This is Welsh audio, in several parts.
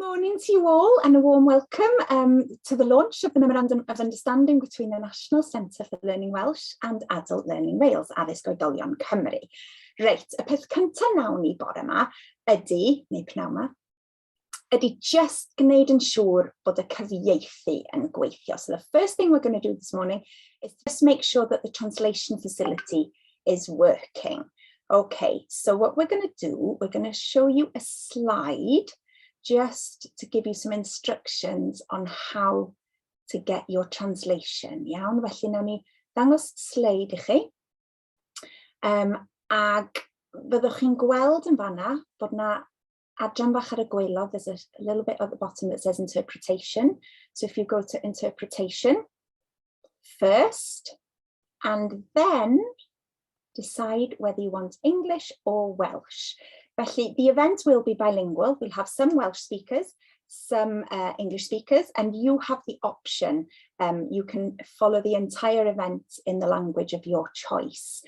Morning to you all and a warm welcome to the launch of the Memorandum of Understanding between the National Centre for Learning Welsh and Adult Learning Wales, Addysg Oedolion Cymru. Reit, y peth cyntaf nawn ni bore yma ydy, neu pnawn yma, ydy just gwneud yn siŵr bod y cyfieithu yn gweithio. So the first thing we're going to do this morning is just make sure that the translation facility is working. Okay, so what we're going to do, we're going to show you a slide just to give you some instructions on how to get your translation. Iawn, felly nawn ni ddangos sleid i chi. Ag fyddwch chi'n gweld yn fanna bod na adran bach ar y gwaelod, there's a little bit at the bottom that says interpretation. So if you go to interpretation first, and then decide whether you want English or Welsh. Felly, the event will be bilingual. We'll have some Welsh speakers, some English speakers, and you have the option. You can follow the entire event in the language of your choice.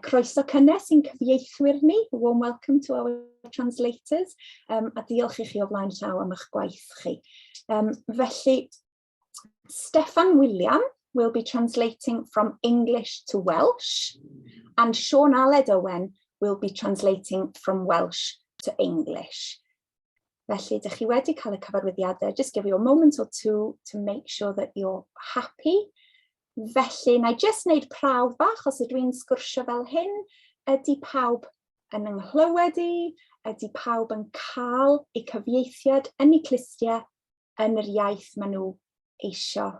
Croeso cynnes i'n cyfieithwyr ni. Warm welcome to our translators. A diolch i chi o flaen llaw am eich gwaith chi. Felly, Steffan William will be translating from English to Welsh, and Sean Aled Owen will be translating from Welsh to English. Felly, ydych chi wedi cael y cyfarwyddiadau, just give you a moment or two to make sure that you're happy. Felly, na i just wneud prawf bach os ydw i'n sgwrsio fel hyn. Ydy pawb yn ynghlywed i? Ydy pawb yn cael eu cyfieithiad yn eu clustiau yn yr iaith maen nhw eisio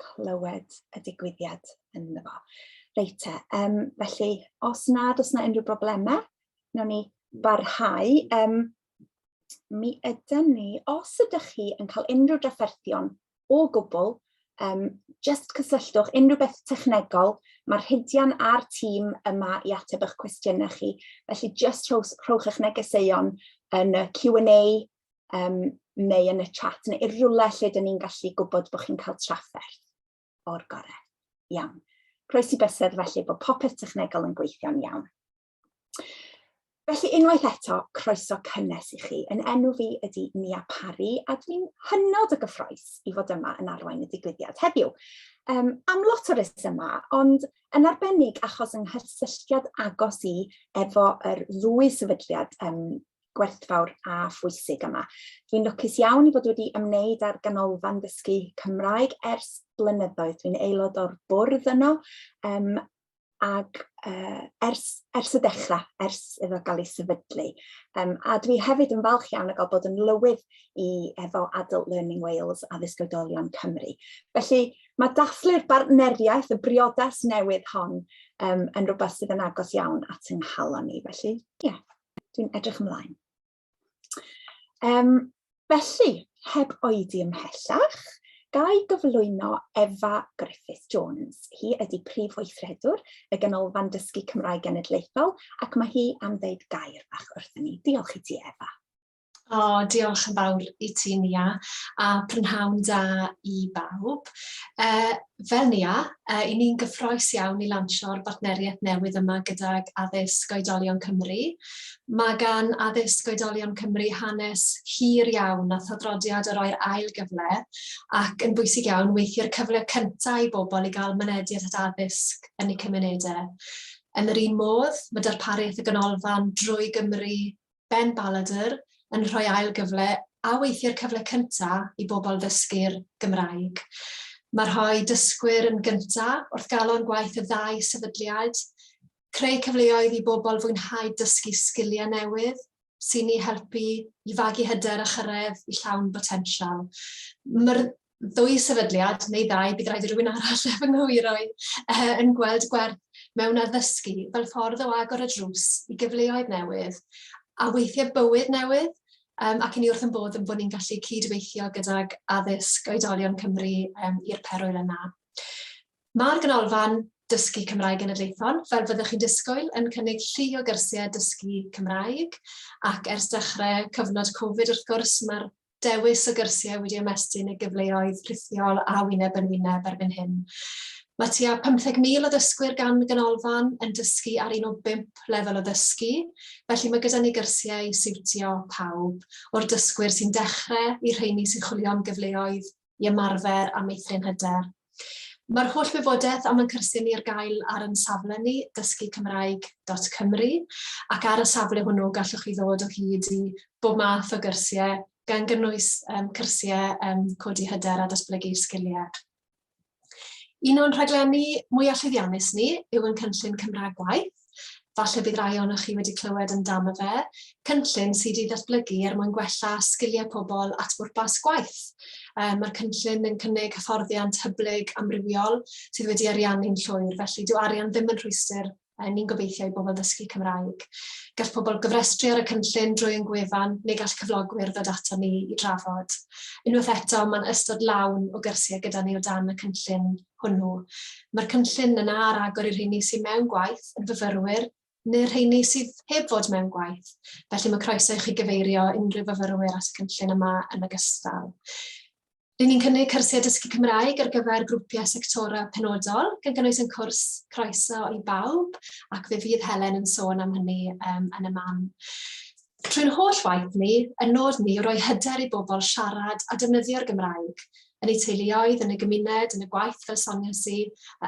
clywed y digwyddiad ynddo fo? Reit te, felly os nad oes 'na unrhyw broblemau, wnawn ni barhau. Mi ydyn ni, os ydych chi yn cael unrhyw drafferthion o gwbl, just cysylltwch, unrhyw beth technegol, mae'r Rhidian a'r tîm yma i ateb eich cwestiynau chi. Felly just rhowch eich negeseuon yn y Q&A neu yn y chat neu rhywle lle dyn ni'n gallu gwybod bod chi'n cael trafferth o'r gorau. Iawn. Croesi bysedd felly bod popeth technegol yn gweithio'n iawn. Felly unwaith eto, croeso cynnes i chi. Yn enw fi ydy Nia Parry a dwi'n hynod o gyffrous i fod yma yn arwain y digwyddiad heddiw. Am lot o resymau, ond yn arbennig achos yng nghysylltiad agos i efo yr ddwy sefydliad gwerthfawr a phwysig yma. Dwi'n lwcus iawn i fod wedi ymwneud â'r Ganolfan Ddysgu Cymraeg ers blynyddoedd. Dwi'n aelod o'r bwrdd yno ac ers y dechrau, ers iddo gael ei sefydlu. A dwi hefyd yn falch iawn o gael bod yn lywydd i efo Adult Learning Wales, Addysg Oedolion Cymru. Felly mae dathlu'r bartneriaeth, y briodas newydd hon, yn rhywbeth sydd yn agos iawn at yng nghalon i. Felly, ie, yeah, dwi'n edrych ymlaen. Felly, heb oedi ymhellach, ga i gyflwyno Efa Griffith Jones. Hi ydy prif weithredwr y Ganolfan Dysgu Cymraeg Genedlaethol ac mae hi am ddeud gair bach wrthyn ni. Diolch i ti, Efa. O, diolch yn fawr i ti, Nia, a prynhawn da i bawb. Fel Nia, i ni'n gyffrous iawn i lansio'r bartneriaeth newydd yma gydag Addysg Oedolion Cymru. Mae gan Addysg Oedolion Cymru hanes hir iawn a thraddodiad o roi'r ail gyfle ac yn bwysig iawn weithio'r cyfle cyntaf i bobl i gael mynediad at addysg yn eu cymunedau. Yn yr un modd, mae darpariaeth y ganolfan drwy Gymru Ben Baladr yn rhoi ail gyfle a weithiau'r cyfle cyntaf i bobl ddysgu'r Gymraeg. Mae rhoi dysgwyr yn gyntaf wrth galon gwaith y ddau sefydliad, creu cyfleoedd i bobl fwynhau dysgu sgiliau newydd sy'n eu helpu i fagu hyder a chyrraedd i llawn botensial. Mae'r ddwy sefydliad, neu ddau, bydd rhaid i rywun arall fy nghywiro i, yn gweld gwerth mewn addysgu fel ffordd o agor y drws i gyfleoedd newydd a weithiau bywyd newydd, ac 'y ni wrth ein bodd yn bod ni'n gallu cydweithio gydag Addysg Oedolion Cymru i'r perwyl yna. Mae'r Ganolfan Dysgu Cymraeg Genedlaethol, fel fyddwch chi'n disgwyl, yn cynnig llu o gyrsiau dysgu Cymraeg, ac ers dechrau cyfnod Covid wrth gwrs, mae'r dewis o gyrsiau wedi ymestyn i gyfleoedd rhithiol a wyneb yn wyneb erbyn hyn. Mae tua 15,000 o ddysgwyr gan y ganolfan yn dysgu ar un o bump lefel o ddysgu, felly mae gyda ni gyrsiau i siwtio pawb, o'r dysgwyr sy'n dechrau i'r rheini sy'n chwilio am gyfleoedd i ymarfer a meithrin hyder. Mae'r holl wybodaeth am ein cyrsiau ni ar gael ar ein safle ni, dysgucymraeg.cymru, ac ar y safle hwnnw gallwch chi ddod o hyd i bob math o gyrsiau, gan gynnwys um, cyrsiau um, codi hyder a datblygu sgiliau. Un o'n rhaglenni mwyaf llwyddiannus ni yw ein cynllun Cymraeg Gwaith. Falle bydd rai ohonoch chi wedi clywed amdano fe. Cynllun sydd wedi ddatblygu er mwyn gwella sgiliau pobl at bwrpas gwaith. Um, Mae'r cynllun yn cynnig hyfforddiant hyblyg amrywiol sydd wedi ariannu'n llwyr, felly dyw arian ddim yn rhwystr ni'n gobeithio i bobl ddysgu Cymraeg. Gall pobl gofrestru ar y cynllun drwy ein gwefan neu gall cyflogwyr ddod ato ni i drafod. Unwaith eto, mae'n ystod lawn o gyrsiau gyda ni o dan y cynllun hwnnw. Mae'r cynllun yna ar agor i'r rheini sydd mewn gwaith, yn fyfyrwyr, neu'r rheini sydd heb fod mewn gwaith. Felly mae croeso i chi gyfeirio unrhyw fyfyrwyr at y cynllun yma yn ogystal. Ry'n ni'n cynnig cyrsiau dysgu Cymraeg ar gyfer grwpiau sectorau penodol, gan gynnwys ein cwrs Croeso i Bawb, ac fe fydd Helen yn sôn am hynny um, yn y man. Trwy'n holl waith ni, y nod ni yw rhoi hyder i bobl siarad a defnyddio'r Gymraeg, yn eu teuluoedd, yn y gymuned, yn y gwaith fel soniais i,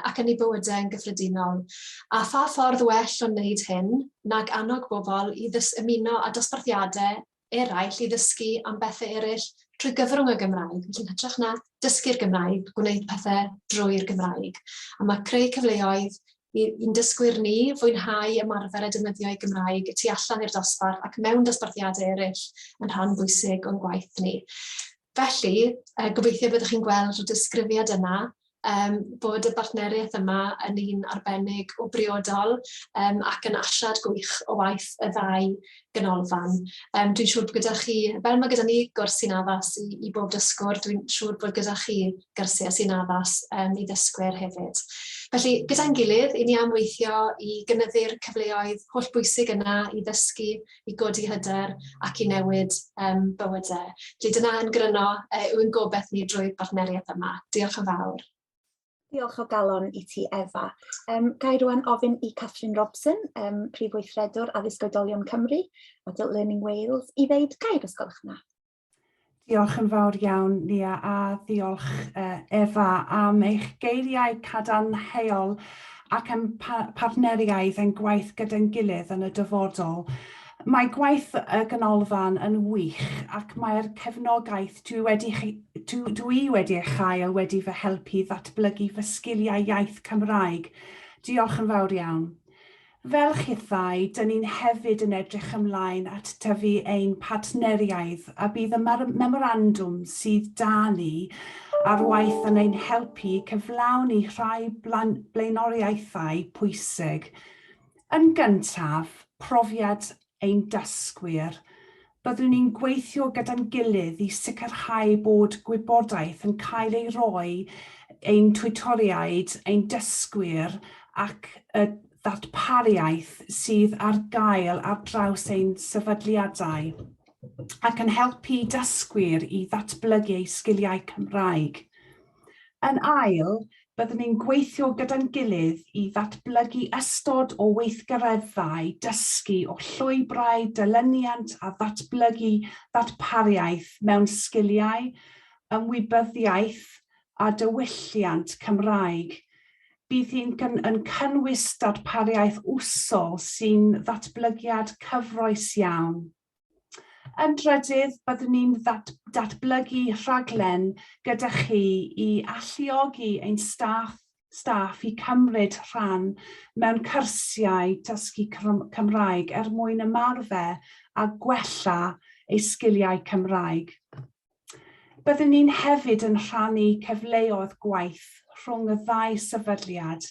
ac yn eu bywydau yn gyffredinol. A pha ffordd well o wneud hyn nag annog bobl i ymuno â dosbarthiadau eraill i ddysgu am bethau eraill trwy gyfrwng y Gymraeg. Felly yn hytrach na dysgu'r Gymraeg, gwneud pethau drwy'r Gymraeg. A mae creu cyfleoedd i'n dysgwyr ni fwynhau ymarfer a defnyddio eu Gymraeg y tu allan i'r dosbarth ac mewn dosbarthiadau eraill yn rhan bwysig o'n gwaith ni. Felly, gobeithio byddwch chi'n gweld y disgrifiad yna um, bod y bartneriaeth yma yn un arbennig o briodol um, ac yn asiad gwych o waith y ddau ganolfan. Um, dwi'n siŵr bod gyda chi, fel mae gyda ni gwrs sy'n addas i, i bob dysgwr, dwi'n siŵr bod gyda chi gyrsiau sy'n addas um, i ddysgwyr hefyd. Felly, gyda'n gilydd, i ni am weithio i gynyddu'r cyfleoedd hollbwysig yna i ddysgu i godi hyder ac i newid um, bywydau. Felly dyna yn gryno yw'n gobeith ni drwy'r bartneriaeth yma. Diolch yn fawr. Diolch o galon i ti, Efa. Um, ga i rwan ofyn i Catherine Robson, um, Prif Weithredwr Addysg Oedolion Cymru, Adult Learning Wales, i ddeud gair os gwelwch yna. Diolch yn fawr iawn, Nia, a diolch uh, Efa am eich geiriau cadarnhaol ac am pa partneriaeth ein gwaith gyda'n gilydd yn y dyfodol. Mae gwaith y ganolfan yn wych ac mae'r cefnogaeth dwi wedi, dwi, dwi wedi ei chael wedi fy helpu ddatblygu fy sgiliau iaith Cymraeg. Diolch yn fawr iawn. Fel chithau, dyn ni'n hefyd yn edrych ymlaen at tyfu ein partneriaeth a bydd y memorandwm sydd 'da ni ar waith yn ein helpu cyflawni rhai blaenoriaethau pwysig. Yn gyntaf, profiad ein dysgwyr. Byddwn ni'n gweithio gyda'n gilydd i sicrhau bod gwybodaeth yn cael ei roi ein tiwtoriaid, ein dysgwyr ac y ddarpariaeth sydd ar gael ar draws ein sefydliadau ac yn helpu dysgwyr i ddatblygu eu sgiliau Cymraeg. Yn ail, byddwn ni'n gweithio gyda'n gilydd i ddatblygu ystod o weithgareddau dysgu o llwybrau dilyniant a ddatblygu ddarpariaeth mewn sgiliau, ymwybyddiaeth a diwylliant Cymraeg. Bydd hi'n yn cynnwys darpariaeth wsol sy'n ddatblygiad cyffrous iawn. Yn drydydd, byddwn ni'n datblygu rhaglen gyda chi i alluogi ein staff, staff i cymryd rhan mewn cyrsiau dysgu Cymraeg er mwyn ymarfer a gwella eu sgiliau Cymraeg. Byddwn ni'n hefyd yn rhannu cyfleoedd gwaith rhwng y ddau sefydliad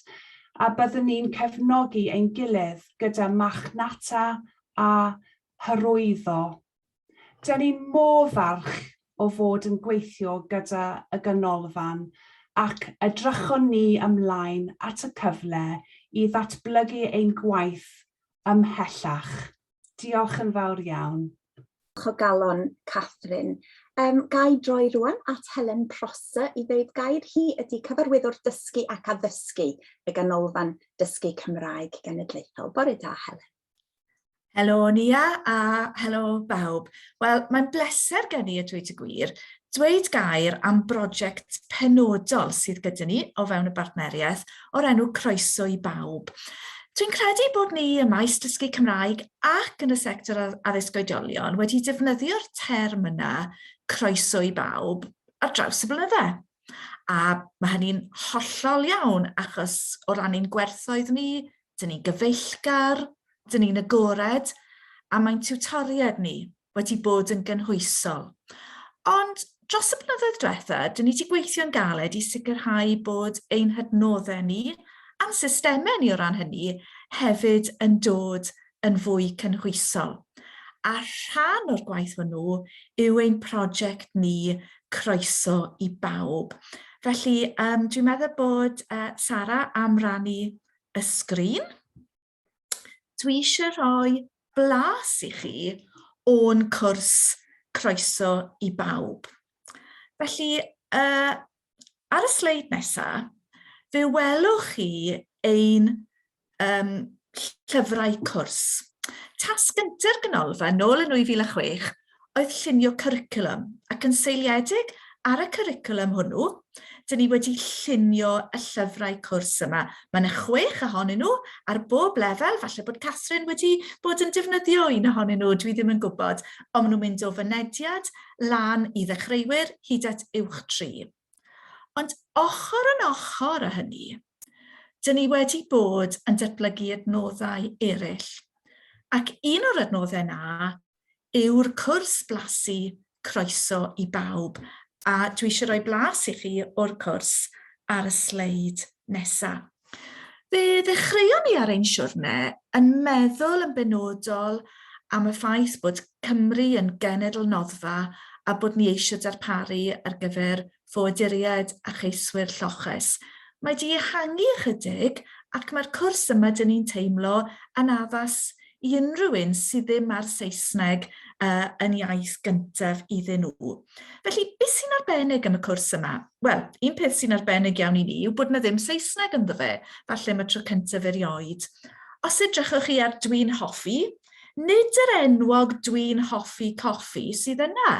a byddwn ni'n cefnogi ein gilydd gyda marchnata a hyrwyddo. Dyn ni'n mor falch o fod yn gweithio gyda y ganolfan ac edrychwn ni ymlaen at y cyfle i ddatblygu ein gwaith ymhellach. Diolch yn fawr iawn. o galon, Catherine. Um, ga i droi rwan at Helen Prosser i ddeud gair. Hi ydy Cyfarwyddwr Dysgu ac Addysgu y Ganolfan Dysgu Cymraeg Genedlaethol. Bore da, Helen. Helo Nia a helo bawb. Wel, mae'n bleser gen i a dweud y gwir, dweud gair am brosiect penodol sydd gyda ni o fewn y bartneriaeth o'r enw Croeso i Bawb. Dwi'n credu bod ni ym maes dysgu Cymraeg ac yn y sector addysg oedolion wedi defnyddio'r term yna, croeso i bawb, ar draws y blynydde. A mae hynny'n hollol iawn achos o ran ein gwerthoedd ni, dyn ni'n gyfeillgar, dyn ni'n agored, a mae'n tiwtoriaid ni wedi bod yn gynhwysol. Ond dros y blynyddoedd diwetha, dyn ni wedi gweithio'n galed i sicrhau bod ein hadnoddau ni a'n systemau ni o ran hynny hefyd yn dod yn fwy cynhwysol. A rhan o'r gwaith hwnnw yw ein prosiect ni Croeso i Bawb. Felly, um, dwi'n meddwl bod uh, Sara am rannu y sgrin. Dwi eisiau rhoi blas i chi o'n cwrs Croeso i Bawb. Felly, uh, ar y sleid nesaf, fe welwch chi ein um, llyfrau cwrs. Tasg gynta'r ganolfan nôl yn 2006 oedd llunio cwricwlwm, ac yn seiliedig ar y cwricwlwm hwnnw, dyn ni wedi llunio y llyfrau cwrs yma. Mae yna chwech ohonyn nhw ar bob lefel, falle bod Catherine wedi bod yn defnyddio un ohonyn nhw, dwi ddim yn gwybod, ond maen nhw'n mynd o fynediad lan i ddechreuwyr hyd at uwch tri. Ond ochr yn ochr â hynny, dyn ni wedi bod yn datblygu adnoddau eraill. Ac un o'r adnoddau 'na yw'r cwrs blasu Croeso i Bawb, a dwi eisiau rhoi blas i chi o'r cwrs ar y sleid nesa. Fe ddechreuon ni ar ein siwrne yn meddwl yn benodol am y ffaith bod Cymru yn genedl noddfa a bod ni eisiau darparu ar gyfer ffoaduriaid a cheiswyr lloches. Mae 'di ehangu ychydig ac mae'r cwrs yma 'dyn ni'n teimlo yn addas i unrhyw un sydd ddim â'r Saesneg uh, yn iaith gyntaf iddyn nhw. Felly, beth sy'n arbennig am y cwrs yma? Wel, un peth sy'n arbennig iawn i ni yw bod yna ddim Saesneg ynddo fe, falle am y tro cyntaf erioed. Os edrychwch chi ar Dwi'n Hoffi, Nid yr enwog Dwi'n hoffi coffi sydd yna,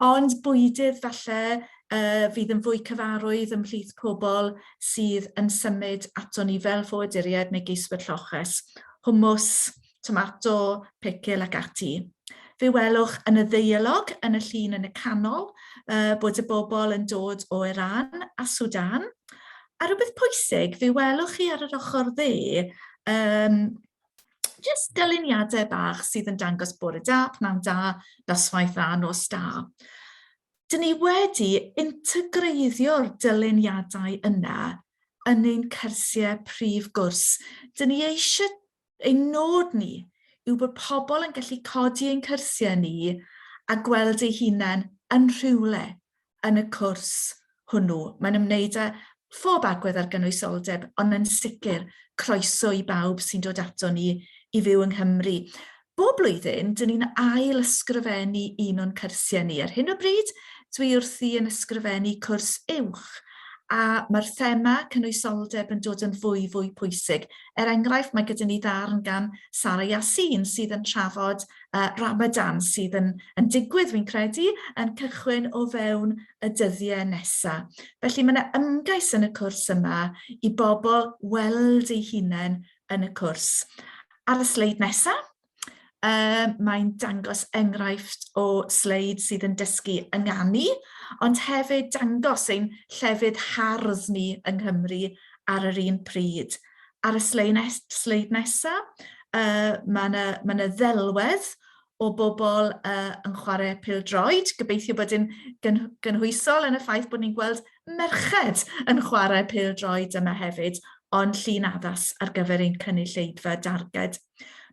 ond bwydydd falle uh, fydd yn fwy cyfarwydd ymhlith pobl sydd yn symud ato ni fel ffoaduriaid neu geiswyr lloches, hummus, tomato, picil ac ati. Fe welwch yn y ddeialog yn y llun yn y canol uh, bod y bobl yn dod o Iran a Sudan. A rhywbeth pwysig, fe welwch chi ar yr ochr dde um, Jyst dyluniadau bach sydd yn dangos bore da, pnawn da, noswaith dda, nos da. Dyn ni wedi integreiddio'r dyluniadau yna yn ein cyrsiau prif gwrs. Dyn ni eisiau, ein nod ni yw bod pobl yn gallu codi ein cyrsiau ni a gweld eu hunain yn rhywle yn y cwrs hwnnw. Mae'n ymwneud â phob agwedd ar gynwysoldeb, ond yn sicr croeso i bawb sy'n dod ato ni i fyw yng Nghymru. Bob blwyddyn, dyn ni'n ail ysgrifennu un o'n cyrsiau ni. Ar hyn o bryd, dwi wrthi yn ysgrifennu cwrs uwch, a mae'r thema cynwysoldeb yn dod yn fwy fwy pwysig. Er enghraifft, mae gyda ni ddarn gan Sara Yasin sydd yn trafod uh, Ramadan sydd yn, yn digwydd, fi'n credu, yn cychwyn o fewn y dyddiau nesaf. Felly mae yna ymgais yn y cwrs yma i bobl weld eu hunain yn y cwrs. Ar y sleid nesaf, uh, mae'n dangos enghraifft o sleid sydd yn dysgu ynganu, ond hefyd dangos ein llefydd hardd ni yng Nghymru ar yr un pryd. Ar y sleid nesaf, uh, mae yna ma ddelwedd o bobl uh, yn chwarae pêl-droed. Gobeithio bod yn gynhwysol yn y ffaith bod ni'n gweld merched yn chwarae pêl-droed yma hefyd, ond llun addas ar gyfer ein cynulleidfa darged.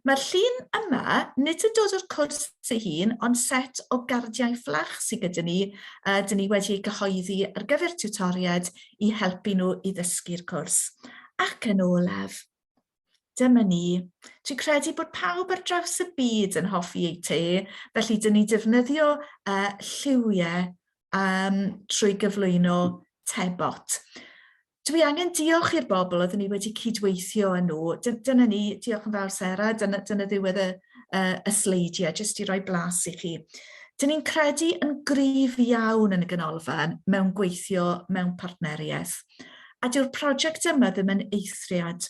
Mae'r llun yma nid yn dod o'r cwrs ei hun, ond set o gardiau fflach sydd gyda ni, uh, dyn ni wedi ei gyhoeddi ar gyfer tiwtoriaid i helpu nhw i ddysgu'r cwrs. Ac yn olaf, Dyma ni. Dwi'n credu bod pawb ar draws y byd yn hoffi eu te, felly dyn ni'n defnyddio lliwiau trwy gyflwyno tebot. Dwi angen diolch i'r bobl oeddwn ni wedi cydweithio â nhw. Dyna ni, diolch yn fawr Sarah, dyna ddiwedd y sleidiau, jyst i roi blas i chi. Dyn ni'n credu yn gryf iawn yn y ganolfan mewn gweithio mewn partneriaeth. A dyw'r prosiect yma ddim yn eithriad.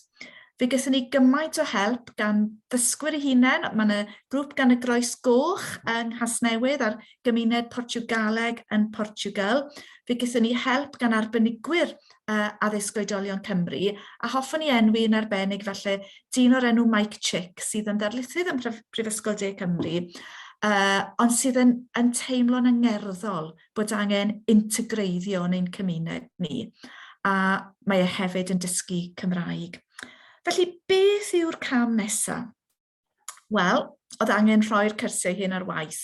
Fe gaethon ni gymaint o help gan ddysgwyr eu hunain, mae yna grŵp gan y Groes Goch yng Nghasnewydd a'r gymuned Portiwgaleg yn Portiwgal. Fe gaethon ni help gan arbenigwyr Addysg Oedolion Cymru, a hoffwn i enwi yn arbennig falle dyn o'r enw Mike Chick, sydd yn ddarlithydd ym Mhrifysgol De Cymru, ond sydd yn teimlo'n angerddol bod angen integreiddio yn ein cymuned ni, a mae e hefyd yn dysgu Cymraeg. Felly, beth yw'r cam nesaf? Wel, oedd angen rhoi'r cyrsiau hyn ar waith.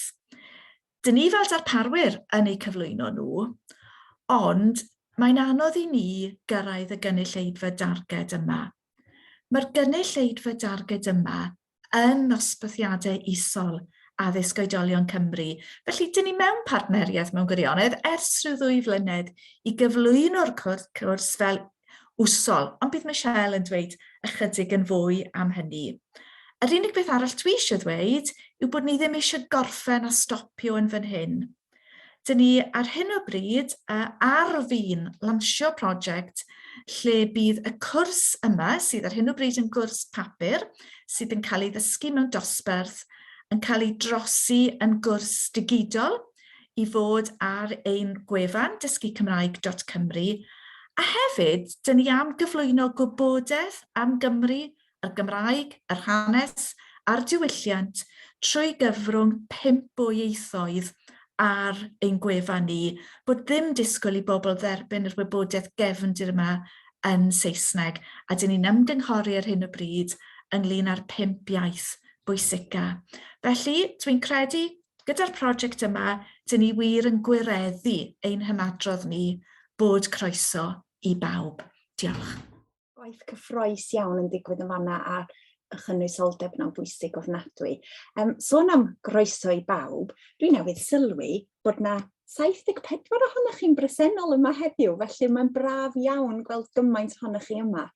Dyn ni fel darparwyr yn eu cyflwyno nhw, ond mae'n anodd i ni gyrraedd y gynulleidfa darged yma. Mae'r gynulleidfa darged yma yn nosbarthiadau isol Addysg Oedolion Cymru. Felly, dyn ni mewn partneriaeth mewn gwirionedd ers rhyw ddwy flynedd i gyflwyno'r cwrs fel wsol, ond bydd Michelle yn dweud ychydig yn fwy am hynny. Yr unig beth arall dwi eisiau ddweud yw bod ni ddim eisiau gorffen a stopio yn fan hyn. Dyn ni ar hyn o bryd ar fin lansio prosiect lle bydd y cwrs yma, sydd ar hyn o bryd yn gwrs papur, sydd yn cael ei ddysgu mewn dosbarth, yn cael ei drosi yn gwrs digidol i fod ar ein gwefan dysgucymraeg.cymru. A hefyd, dyn ni am gyflwyno gwybodaeth am Gymru y Gymraeg, yr hanes a'r diwylliant trwy gyfrwng pump o ieithoedd ar ein gwefan ni, bod ddim disgwyl i bobl dderbyn yr wybodaeth gefndir yma yn Saesneg, a dyn ni'n ymgynghori ar hyn o bryd ynglyn â'r pump iaith bwysica. Felly, dwi'n credu gyda'r prosiect yma, dyn ni wir yn gwireddu ein hymadrodd ni bod croeso i bawb. Diolch. Gwaith cyffroes iawn yn digwydd yn fanna a y chynwysoldeb yna'n bwysig ofnadwy. Sôn am groeso i bawb, dwi newydd sylwi bod na 74 ohonoch chi'n bresennol yma heddiw, felly mae'n braf iawn gweld gymaint ohonoch chi yma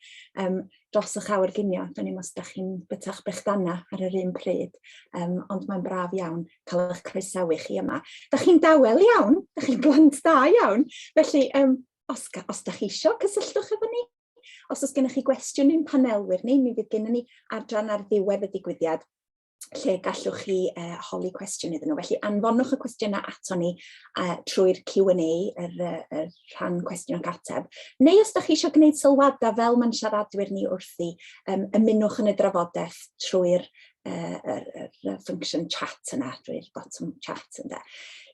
dros eich awr ginio. Do'n i'm os da chi'n byta'ch brechdanau ar yr un pryd, ond mae'n braf iawn cael eich croesawu chi yma. Da chi'n dawel iawn, da chi'n blant da iawn, felly os da chi isio, cysylltwch efo ni. Os oes gennych chi gwestiwn i'n panelwyr ni, mi fydd gennym ni adran ar ddiwedd y digwyddiad lle gallwch chi holi cwestiwn iddyn nhw. Felly anfonwch y cwestiynau ato ni trwy'r Q&A, yr rhan cwestiwn ac ateb. Neu os da chi eisiau gwneud sylwadau fel mae'n siaradwyr ni wrthi, ymunwch yn y drafodaeth trwy'r yr function chat yna, drwy'r botwm chat ynde.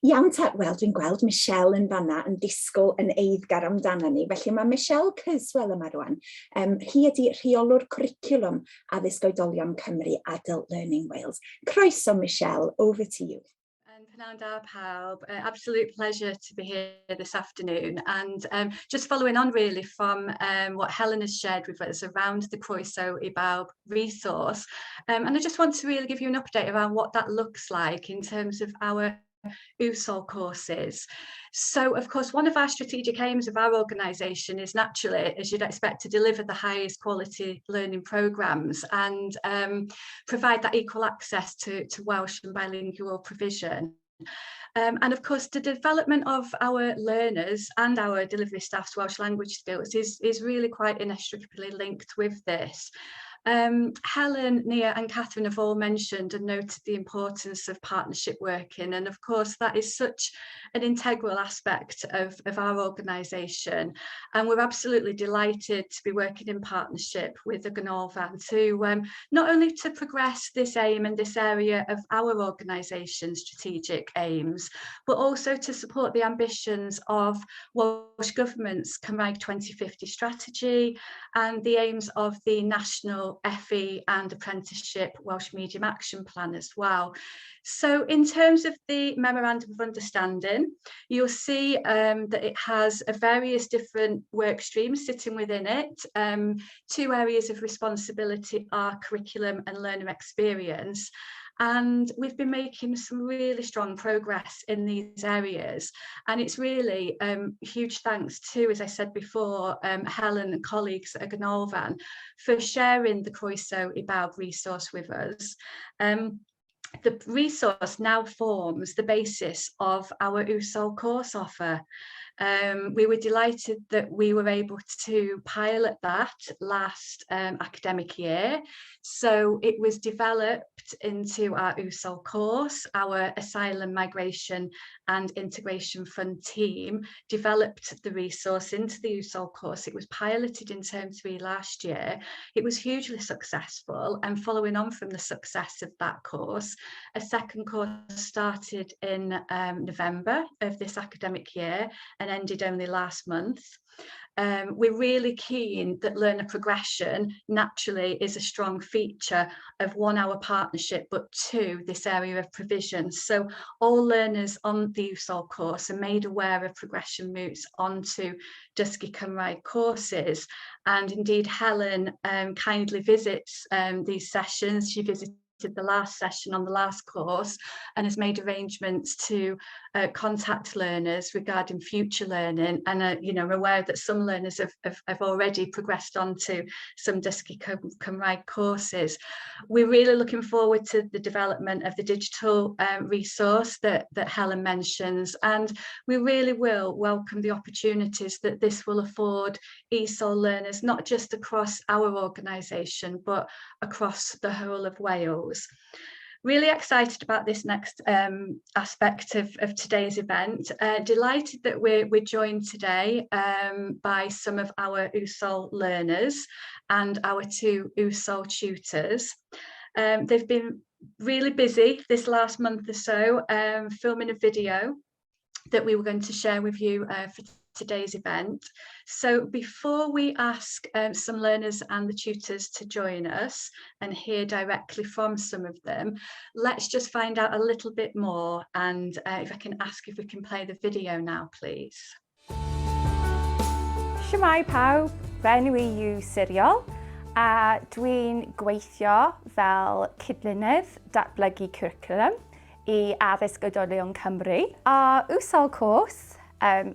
Iawn ta, wel dwi'n gweld Michelle yn fanna yn disgwyl yn eiddgar amdano ni, felly mae Michelle Kerswell yma rwan. Hi ydy rheolwr cwricwlwm Addysg Oedolion Cymru Adult Learning Wales. Croeso Michelle, over to you. Pnawn da pawb, absolute pleasure to be here this afternoon, and just following on really from what Helen has shared with us around the Croeso i Bawb resource, and I just want to really give you an update around what that looks like in terms of our USOL courses. So of course, one of our strategic aims of our organisation is naturally, as you'd expect, to deliver the highest quality learning programmes and provide that equal access to Welsh and bilingual provision. And of course, the development of our learners and our delivery staff's Welsh language skills is really quite inextricably linked with this. Helen, Nia and Catherine have all mentioned and noted the importance of partnership working, and of course that is such an integral aspect of our organisation, and we're absolutely delighted to be working in partnership with the Ganolfan to not only to progress this aim and this area of our organisation's strategic aims, but also to support the ambitions of Welsh Government's Cymraeg 2050 strategy and the aims of the National National FE and Apprenticeship Welsh Medium Action Plan as well. So in terms of the Memorandum of Understanding, you'll see that it has a various different work streams sitting within it. Two areas of responsibility are curriculum and learner experience. And we've been making some really strong progress in these areas. And it's really huge thanks to, as I said before, Helen and colleagues at Ganolfan for sharing the Croeso i Bawb resource with us. The resource now forms the basis of our USOL course offer. We were delighted that we were able to pilot that last academic year. So it was developed into our USOL course. Our Asylum, Migration and Integration Fund team developed the resource into the USOL course. It was piloted in term 3 last year. It was hugely successful, and following on from the success of that course, a second course started in November of this academic year and ended only last month. We're really keen that learner progression naturally is a strong feature of 1, our partnership, but 2, this area of provision. So all learners on the USOL course are made aware of progression routes onto Dysgu Cymraeg courses. And indeed, Helen kindly visits these sessions. She visited the last session on the last course and has made arrangements to contact learners regarding future learning, and you know, I'm aware that some learners have already progressed on to some Dysgu Cymraeg courses. We're really looking forward to the development of the digital resource that Helen mentions, and we really will welcome the opportunities that this will afford ESOL learners, not just across our organisation but across the whole of Wales. Really excited about this next aspect of today's event. Delighted that we're joined today by some of our USOL learners and our 2 USOL tutors. They've been really busy this last month or so, filming a video that we were going to share with you for today's event. So before we ask some learners and the tutors to join us and hear directly from some of them, let's just find out a little bit more. And if I can ask if we can play the video now, please. Shwmae pawb, fy enw i yw Siriol a dwi'n gweithio fel cydlynydd datblygu cwricwlwm i Addysg Oedolion Cymru. Our USOL course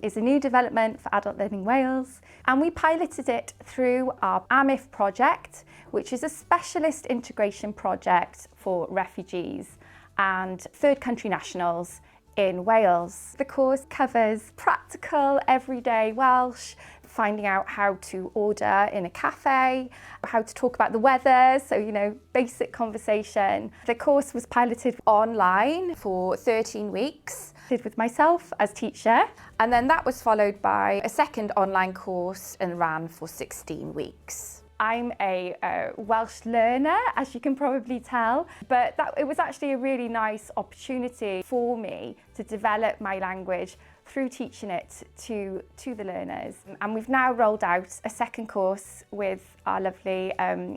is a new development for Adult Learning Wales, and we piloted it through our AMIF project, which is a specialist integration project for refugees and third country nationals in Wales. The course covers practical everyday Welsh, finding out how to order in a cafe, how to talk about the weather, so, you know, basic conversation. The course was piloted online for 13 weeks with myself as teacher, and then that was followed by a second online course and ran for 16 weeks. I'm a Welsh learner, as you can probably tell, but it was actually a really nice opportunity for me to develop my language through teaching it to the learners. And we've now rolled out a second course with our lovely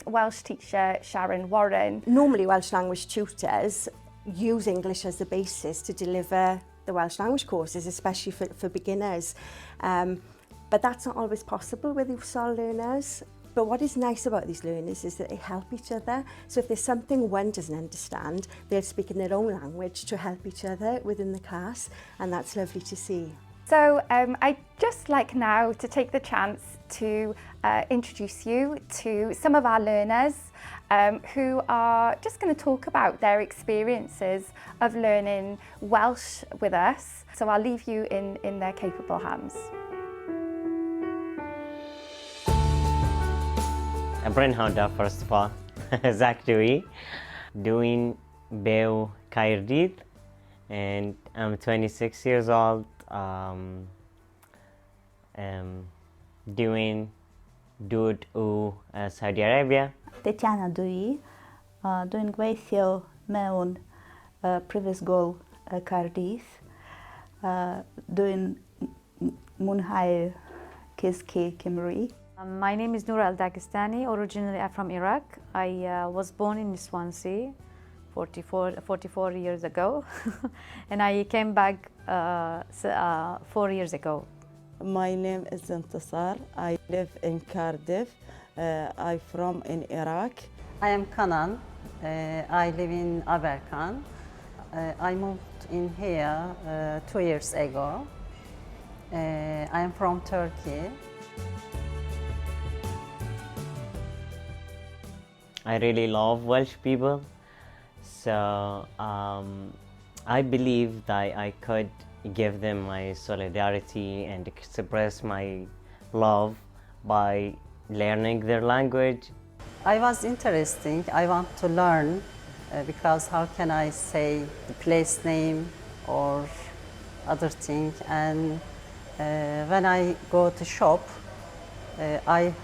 Welsh teacher, Sharon Warren. Normally Welsh language tutors use English as the basis to deliver the Welsh language courses, especially for beginners. But that's not always possible with USOL learners. But what is nice about these learners is that they help each other. So if there's something one doesn't understand, they'll speak in their own language to help each other within the class, and that's lovely to see. So I'd just like now to take the chance to introduce you to some of our learners who are just going to talk about their experiences of learning Welsh with us. So I'll leave you in their capable hands. Prynhawn da, first of all. Zach dwi. Dwi'n byw Caerdydd and I'm 26 years old. Dwi'n dod o Saudi Arabia. Tetiana dwi. Dwi'n gweithio mewn Prifysgol Caerdydd. Dwi'n mwynhau cysgu Cymru. My name is Noura Al-Dagestani. Originally, I'm from Iraq. I was born in Swansea 44 years ago, and I came back 4 years ago. My name is Intisar. I live in Cardiff. I'm from in Iraq. I am Kanan. I live in Aberkan. I moved in here 2 years ago. I am from Turkey. I really love Welsh people, so I believe that I could give them my solidarity and express my love by learning their language. I was interested. I want to learn because how can I say the place name or other thing? And when I go to shop, I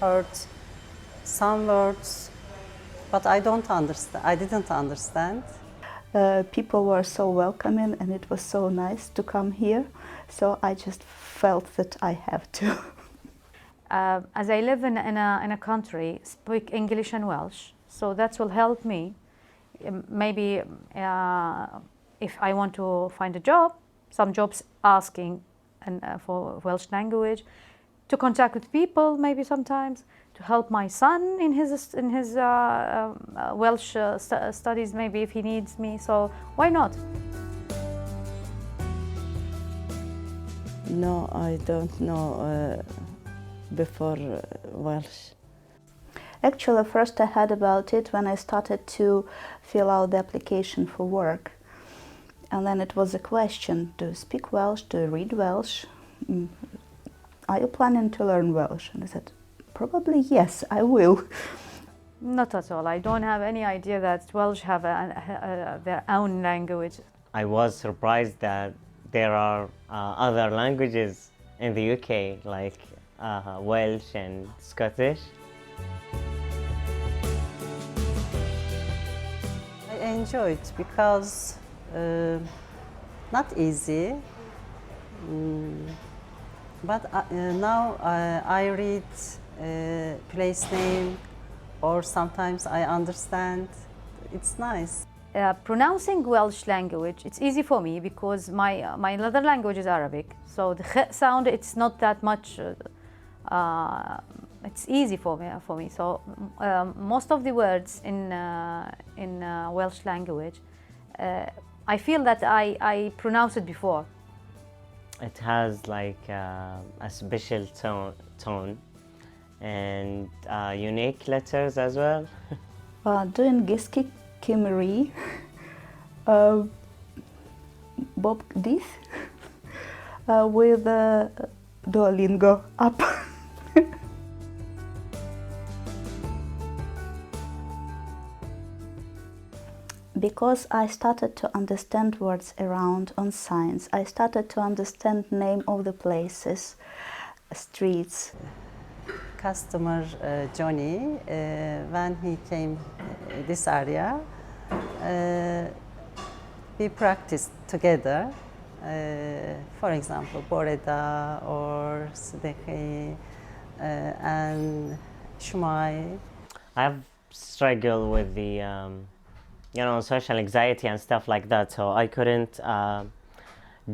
heard some words, but I don't understand. I didn't understand. People were so welcoming, and it was so nice to come here. So I just felt that I have to. As I live in a country, speak English and Welsh, so that will help me. Maybe if I want to find a job, some jobs asking for Welsh language, to contact with people maybe sometimes, to help my son in his Welsh studies maybe if he needs me, so why not? No, I don't know before Welsh. Actually, first I heard about it when I started to fill out the application for work. And then it was a question, do you speak Welsh, do you read Welsh? Are you planning to learn Welsh? And I said, probably yes, I will. Not at all. I don't have any idea that Welsh have their own language. I was surprised that there are other languages in the UK, like Welsh and Scottish. I enjoy it because not easy, but now I read place name, or sometimes I understand. It's nice. Pronouncing Welsh language, it's easy for me because my other language is Arabic, so the kh sound, it's not that much. It's easy for me. So most of the words in Welsh language, I feel that I pronounced it before. It has like a special tone and unique letters as well. Doing Dysgu Cymraeg, bob dydd, with Duolingo app. Because I started to understand words around on signs, I started to understand name of the places, streets. Customer Johnny, when he came this area, we practiced together. For example, Bore da or Sudeki and Shumai. I've struggled with the social anxiety and stuff like that, so I couldn't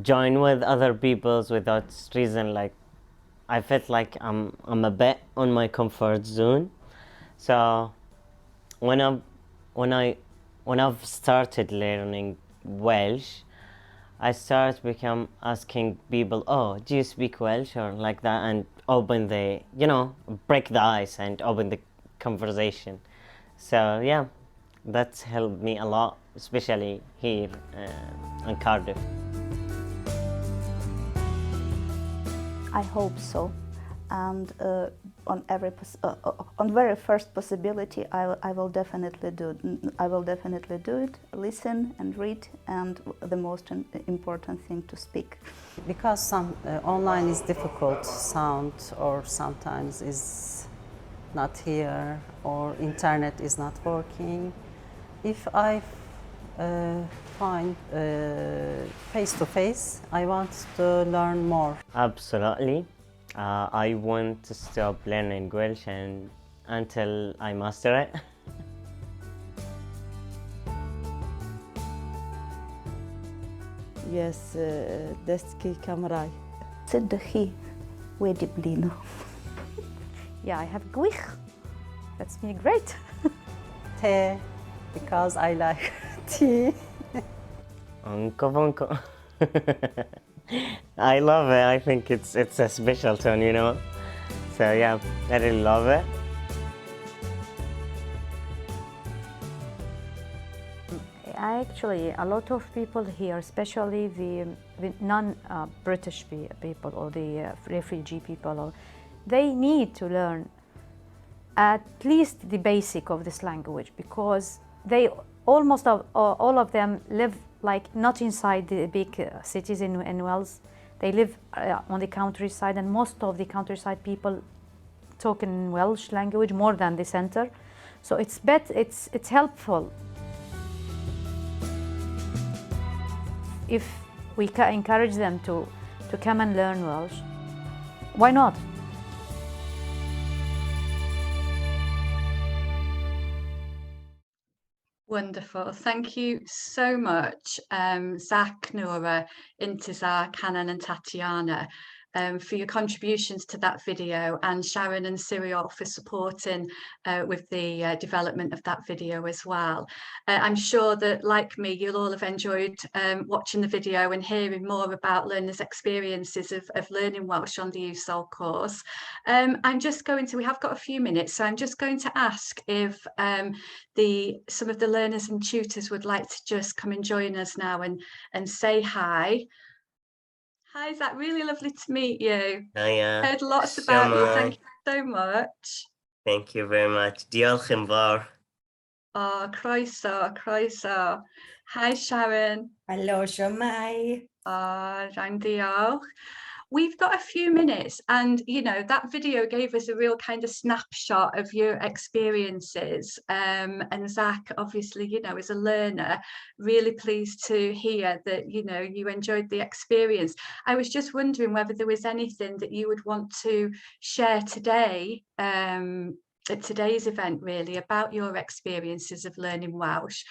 join with other peoples without reason. Like, I felt like I'm a bit on my comfort zone. So when I've started learning Welsh, I start become asking people, oh, do you speak Welsh or like that, and open the, break the ice and open the conversation. So yeah, that's helped me a lot, especially here in Cardiff. I hope so, and on every on very first possibility, I will definitely do. I will definitely do it. Listen and read, and the most important thing, to speak. Because some online is difficult, sound or sometimes is not here, or internet is not working. If I find face-to-face, I want to learn more. Absolutely. I want to stop learning Welsh and until I master it. Yes, dysgu Cymraeg. Sut ydych chi wedi blino? Yeah, I have gwych. That's me great. Te, because I like tea. Uncle Bunko. I love it. I think it's a special tone. So yeah, I really love it. Actually, a lot of people here, especially the non-British people or the refugee people, they need to learn at least the basic of this language, because they almost all of them live not inside the big cities in Wales. They live on the countryside, and most of the countryside people talk in Welsh language more than the center. So it's helpful. If we can encourage them to come and learn Welsh, why not? Wonderful. Thank you so much, Zach, Nora, Intizar, Canan and Tatiana, for your contributions to that video, and Sharon and Siriol for supporting with the development of that video as well. I'm sure that, like me, you'll all have enjoyed watching the video and hearing more about learners' experiences of learning Welsh on the EUSOL course. We have got a few minutes, so I'm just going to ask if some of the learners and tutors would like to just come and join us now and say hi. Hi, Zach, really lovely to meet you. Hiya. Heard lots about you, Shwmae. thank you so much. Thank you very much. Diolch yn fawr. Oh, croeso, croeso. Hi, Sharon. Hello, Shwmae. Oh, rhaid diolch. We've got a few minutes, and that video gave us a real kind of snapshot of your experiences. And Zach, obviously, as a learner, really pleased to hear that you enjoyed the experience. I was just wondering whether there was anything that you would want to share today, at today's event, really, about your experiences of learning Welsh,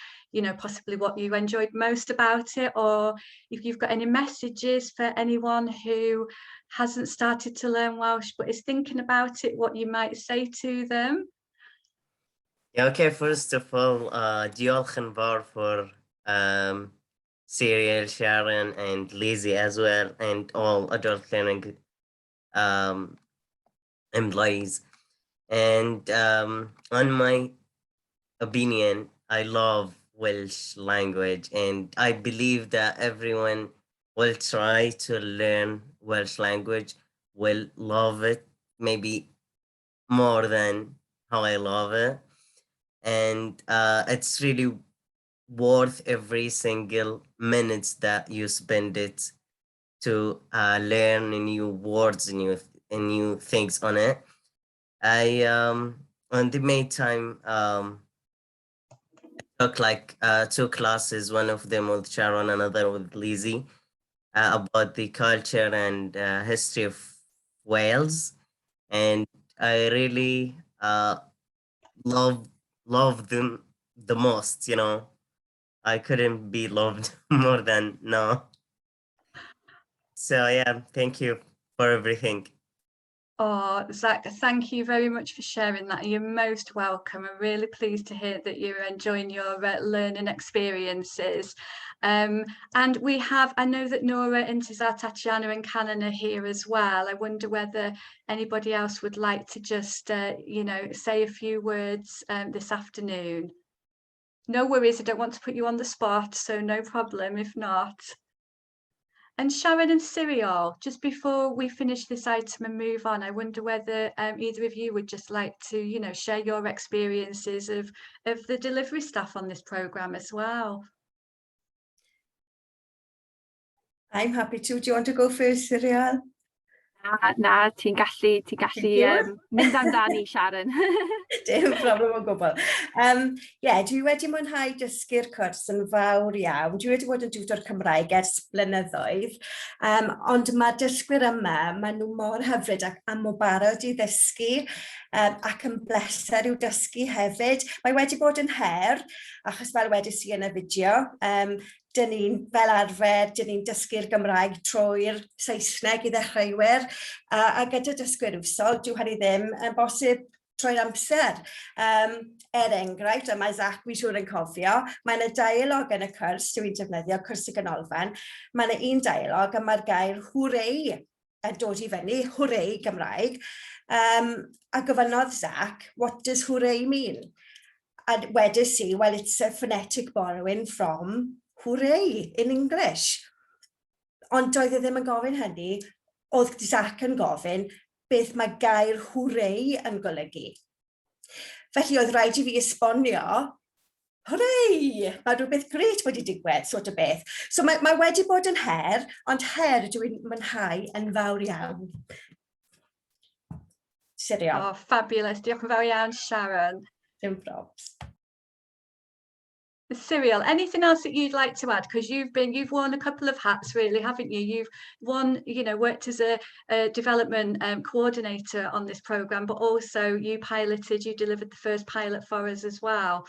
possibly what you enjoyed most about it, or if you've got any messages for anyone who hasn't started to learn Welsh but is thinking about it, what you might say to them. Yeah, okay, first of all, diolch yn fawr for Siriol, Sharon and Lizzie as well, and all adult learning employees. And on my opinion, I love Welsh language, and I believe that everyone will try to learn Welsh language, will love it, maybe more than how I love it. And it's really worth every single minute that you spend it to learn new words and new things on it. I on the May time, took two classes, one of them with Sharon, another with Lizzie, about the culture and history of Wales. And I really love them the most. I couldn't be loved more than now. Thank you for everything. Oh, Zach, thank you very much for sharing that. You're most welcome. I'm really pleased to hear that you're enjoying your learning experiences. And I know that Nora, Intizar, Tatiana and Canan are here as well. I wonder whether anybody else would like to just say a few words this afternoon. No worries, I don't want to put you on the spot, so no problem if not. And Sharon and Siriol, just before we finish this item and move on, I wonder whether either of you would just like to share your experiences of the delivery staff on this programme as well. I'm happy to. Do you want to go first, Siriol? Na, na, ti'n gallu, ti'n gallu um, mynd amdani, Sharon. Dim problem o gwbl. Um, yeah, dwi wedi mwynhau dysgu'r cwrs yn fawr iawn. Dwi wedi bod yn diwtor Cymraeg ers blynyddoedd, um, ond mae dysgwyr yma, maen nhw mor hyfryd ac am o barod i ddysgu um, ac yn bleser i'w dysgu hefyd. Mae wedi bod yn her, achos fel wedys i yn y fideo, um, dyn ni'n, fel arfer, dyn ni'n dysgu'r Gymraeg trwy'r Saesneg i ddechreuwyr, a, a gyda dysgwyr wsol, dyw hynny ddim yn bosib trwy'r amser. Um, er enghraifft, a mae Zach fi'n siŵr yn cofio, mae yna dialog yn y cwrs dwi'n defnyddio, cwrs y ganolfan, mae yna un dialog a mae'r gair hwrei yn dod i fyny, hwrei Gymraeg, um, a gofynnodd Zach, what does hooray mean? A wedys i, well, it's a phonetic borrowing from hooray in English. Ond doedd e ddim yn gofyn hynny, oedd Zach yn gofyn beth mae gair hooray yn golygu. Felly oedd rhaid i fi esbonio, hooray, mae rhywbeth grêt wedi digwydd, sort o beth. So mae, mae wedi bod yn her, ond her dwi'n mwynhau yn fawr iawn. Siriol. Oh, fabulous. Diolch yn fawr iawn, Sharon. Dim probs. Siriol, anything else that you'd like to add? Because you've been, you've worn a couple of hats, really, haven't you? You've one, you know, worked as a, a development coordinator on this program, but also you piloted, you delivered the first pilot for us as well.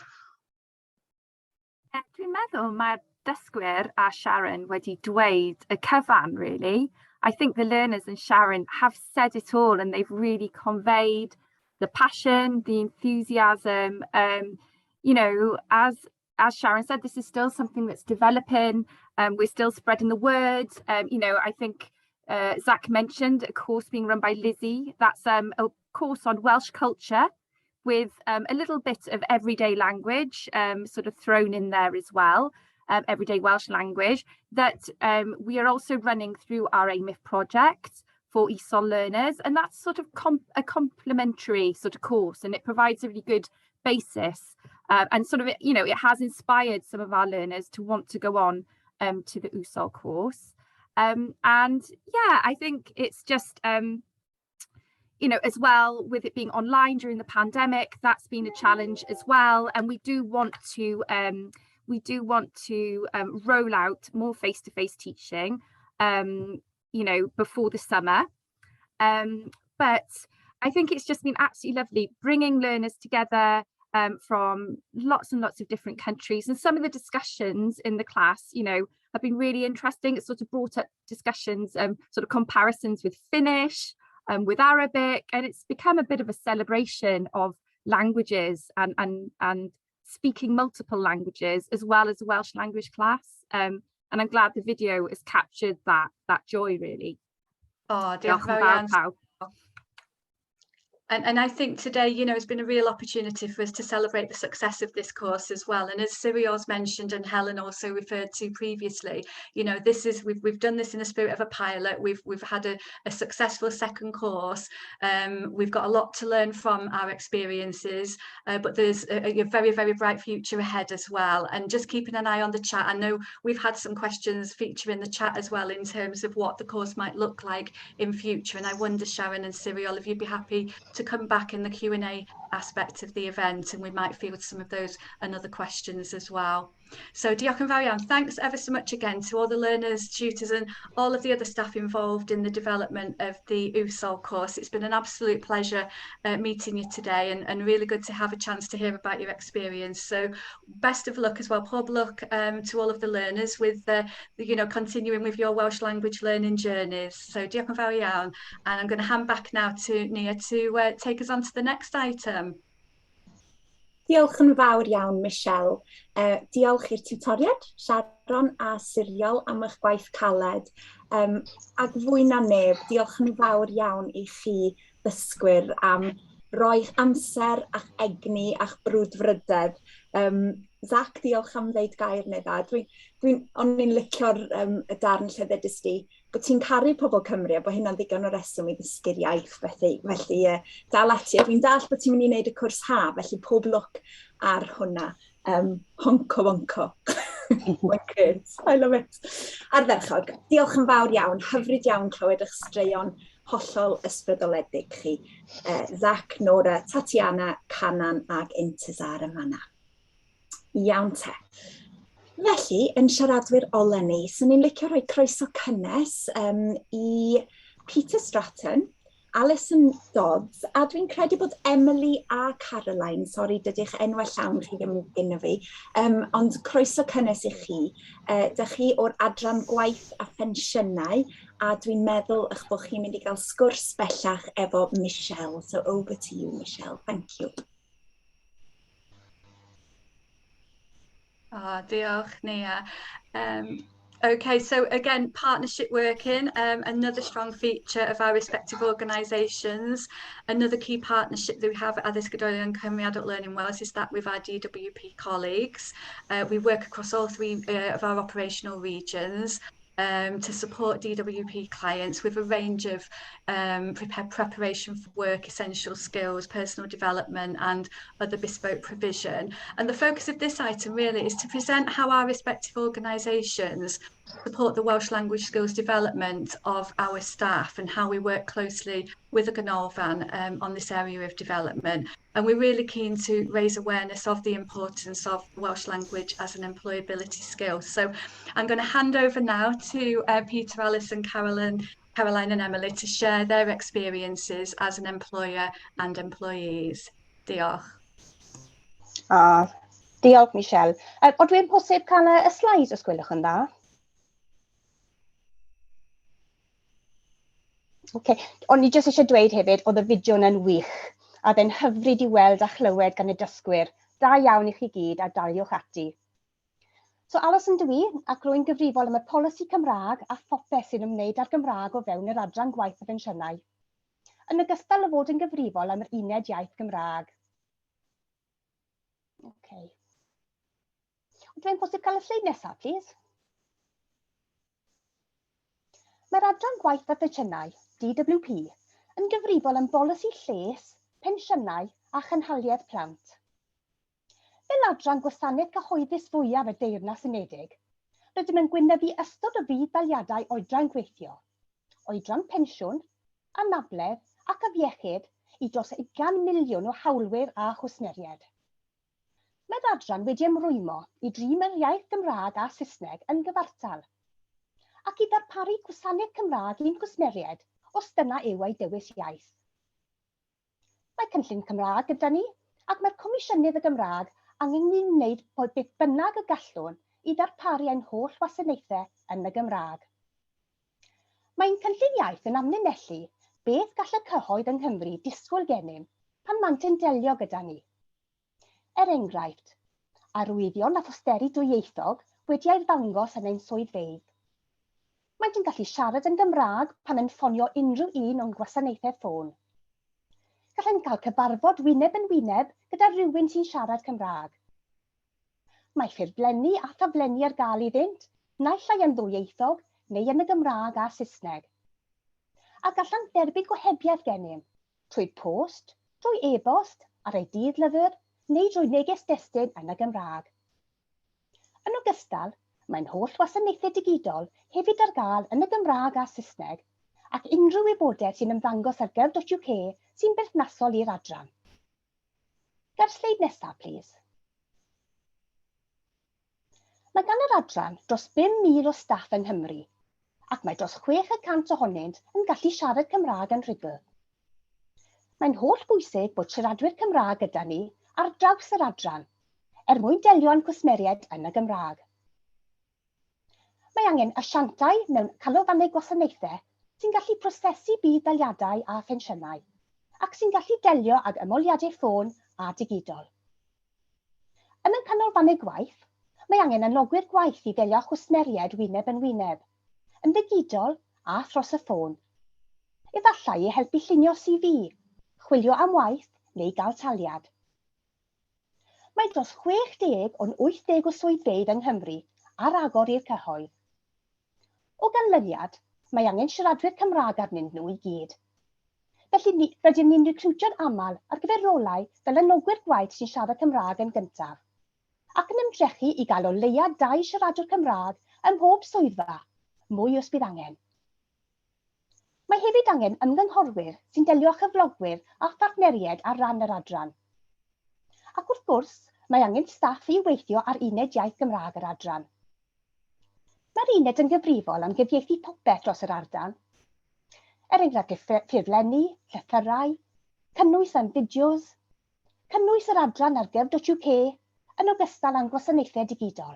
Dwi'n meddwl mae'r dysgwyr a Sharon wedi dweud y cyfan, really. I think the learners and Sharon have said it all and they've really conveyed the passion, the enthusiasm. As Sharon said, this is still something that's developing. We're still spreading the word. I think Zach mentioned a course being run by Lizzie. That's a course on Welsh culture with a little bit of everyday language sort of thrown in there as well, everyday Welsh language, that we are also running through our AMIF project for ESOL learners. And that's sort of a complementary sort of course, and it provides a really good basis. And sort of, it has inspired some of our learners to want to go on to the ESOL course. And yeah, I think it's just, as well with it being online during the pandemic, that's been a challenge as well. And we do want to roll out more face-to-face teaching before the summer. But I think it's just been absolutely lovely bringing learners together from lots and lots of different countries. And some of the discussions in the class have been really interesting. It's sort of brought up discussions, sort of comparisons with Finnish, with Arabic, and it's become a bit of a celebration of languages and speaking multiple languages as well as a Welsh language class. And I'm glad the video has captured that joy, really. Oh, diolch yn fawr iawn. Pawb. And I think today, it's been a real opportunity for us to celebrate the success of this course as well. And as Siriol's mentioned and Helen also referred to previously, this is, we've done this in the spirit of a pilot. We've had a successful second course. We've got a lot to learn from our experiences, but there's a very, very bright future ahead as well. And just keeping an eye on the chat, I know we've had some questions feature in the chat as well in terms of what the course might look like in future. And I wonder, Sharon and Siriol, if you'd be happy to come back in the Q&A aspect of the event, and we might field some of those and other questions as well. So diolch yn fawr iawn. Thanks ever so much again to all the learners, tutors and all of the other staff involved in the development of the ESOL course. It's been an absolute pleasure meeting you today and really good to have a chance to hear about your experience. So best of luck as well. Pob lwc to all of the learners with continuing with your Welsh language learning journeys. So diolch yn fawr iawn. And I'm going to hand back now to Nia to take us on to the next item. Diolch yn fawr iawn, Michelle. Diolch i'r tiwtoriaid, Sharon a Siriol, am eich gwaith caled. Ac fwy na neb, diolch yn fawr iawn i chi ddysgwyr am roi amser a'ch egni a'ch brwdfrydedd. Zach, diolch am ddeud gair neu dda. Dwi, dwi, o'n i'n licio'r y darn lle ddedys di bod ti'n caru pobl Cymru a bod hynna'n ddigon o reswm i ddysgu'r iaith, felly, felly dal ati. A dwi'n dallt bod ti'n mynd i wneud y cwrs ha, felly pob lwc ar hwnna. Honco wonco. My kids, I love it. Ardderchog. Diolch yn fawr iawn, hyfryd iawn clywed eich straeon. hollol ysbrydoledig chi. Uh, Zach, Nora, Tatiana, Canan ag Intizar yn fanna. Iawn te. Felly, yn siaradwyr ola ni, swn i'n licio rhoi croeso cynnes um, i Peter Stratton, Alison Dodds, a dwi'n credu bod Emily a Caroline, sori, dydych enwau llawn chi ddim gyda fi, um, ond croeso cynnes i chi. Uh, dych chi o'r adran gwaith a phensiynau, a dwi'n meddwl eich bod chi'n mynd i gael sgwrs bellach efo Michelle. So over to you, Michelle. Thank you. Oh, diolch, Nia. Um, okay, so again, partnership working, another strong feature of our respective organisations. Another key partnership that we have at Addysg Oedolion Cymru Adult Learning Wales is that with our DWP colleagues. We work across all three of our operational regions to support DWP clients with a range of preparation for work, essential skills, personal development and other bespoke provision. And the focus of this item really is to present how our respective organisations support the Welsh language skills development of our staff and how we work closely with the Ganolfan on this area of development. And we're really keen to raise awareness of the importance of Welsh language as an employability skill. So I'm going to hand over now to Peter, Alice and Carolyn, Caroline and Emily to share their experiences as an employer and employees. Diolch. Ah, diolch Michelle. Odw i'n posib cael y slides os gwelwch yn dda? Okay. O'n i jyst eisiau dweud hefyd, oedd y fideo yna'n wych, a oedd e'n hyfryd i weld a chlywed gan y dysgwyr. Da iawn i chi gyd a daliwch ati. So Alison dw i, ac rwy'n gyfrifol am y polisi Cymraeg a phopeth sy'n ymwneud â'r Gymraeg o fewn yr adran gwaith a phensiynau. Yn ogystal â fod yn gyfrifol am yr uned iaith Gymraeg. Okay. Ond fe'n posib cael y sleid nesaf, please? Mae'r Adran Gwaith a Phensiynau, DWP, yn gyfrifol am bolisi lles, pensiynau a chynhaliaeth plant. Fel adran gwasanaeth cyhoeddus fwyaf y Deyrnas Unedig, rydym yn gweinyddu ystod o fudd-daliadau oedran gweithio, oedran pensiwn, anabledd ac afiechyd i dros 20 miliwn o hawlwyr a chwsmeriaid. Mae'r adran wedi ymrwymo i drin yr iaith Gymraeg a Saesneg yn gyfartal, ac i ddarparu gwasanaeth Cymraeg i'n cwsmeriaid os dyna yw eu dewis iaith. Mae cynllun Cymraeg gyda ni, ac mae'r Comisiynydd y Gymraeg angen ni wneud beth bynnag y gallwn i ddarparu ein holl wasanaethau yn y Gymraeg. Mae ein cynllun iaith yn amlinellu beth gall y cyhoedd yng Nghymru disgwyl gennym pan maent yn delio gyda ni. Er enghraifft, arwyddion a phosteri dwyieithog wedi arddangos yn ein swyddfeydd. Maent yn gallu siarad yn Gymraeg pan yn ffonio unrhyw un o'n gwasanaethau ffôn. Gallent gael cyfarfod wyneb yn wyneb gyda rhywun sy'n siarad Cymraeg. Mae ffurflenni a thaflenni ar gael iddynt, naill ai yn ddwyieithog neu yn y Gymraeg a Saesneg. A gallant dderbyn gohebiaeth gennym, trwy'r post, drwy e-bost, ar eu dydd-lyfr neu drwy neges destun yn y Gymraeg. Yn ogystal, mae'n holl wasanaethau digidol hefyd ar gael yn y Gymraeg a Saesneg, ac unrhyw wybodaeth sy'n ymddangos ar gov.uk sy'n berthnasol i'r adran. Ga'r sleid nesaf, plîs. Mae gan yr adran dros 5,000 o staff yng Nghymru, ac mae dros 600 ohonynt yn gallu siarad Cymraeg yn rhugl. Mae'n holl bwysig bod siaradwyr Cymraeg gyda ni ar draws yr adran, er mwyn delio â'n cwsmeriaid yn y Gymraeg. Mae angen asiantau mewn canolfannau gwasanaethau sy'n gallu prosesu budd-daliadau a phensiynau, ac sy'n gallu delio ag ymholiadau ffôn a digidol. Yn y canolfannau gwaith, mae angen anogwyr gwaith i ddelio â chwsmeriaid wyneb yn wyneb, yn ddigidol a thros y ffôn. Efallai i helpu llunio CV, chwilio am waith neu gael taliad. Mae dros 60 o'n 80 o swyddfeydd yng Nghymru ar agor i'r cyhoedd. O ganlyniad, mae angen siaradwyr Cymraeg arnyn nhw i gyd. Felly, ni, rydym ni'n recriwtio'n aml ar gyfer rolau fel anogwyr gwaith sy'n siarad Cymraeg yn gyntaf, ac yn ymdrechu i gael o leia dau siaradwr Cymraeg ym mhob swyddfa, mwy os bydd angen. Mae hefyd angen ymgynghorwyr sy'n delio â chyflogwyr a phartneriaid ar ran yr adran. Ac wrth gwrs, mae angen staff i weithio ar Uned Iaith Gymraeg yr adran. Mae'r uned yn gyfrifol am gyfieithu popeth dros yr ardal. Er enghraifft ffurflenni, llythyrau, cynnwys am fideos, cynnwys yr adran ar gov.uk, yn ogystal â'n gwasanaethau digidol.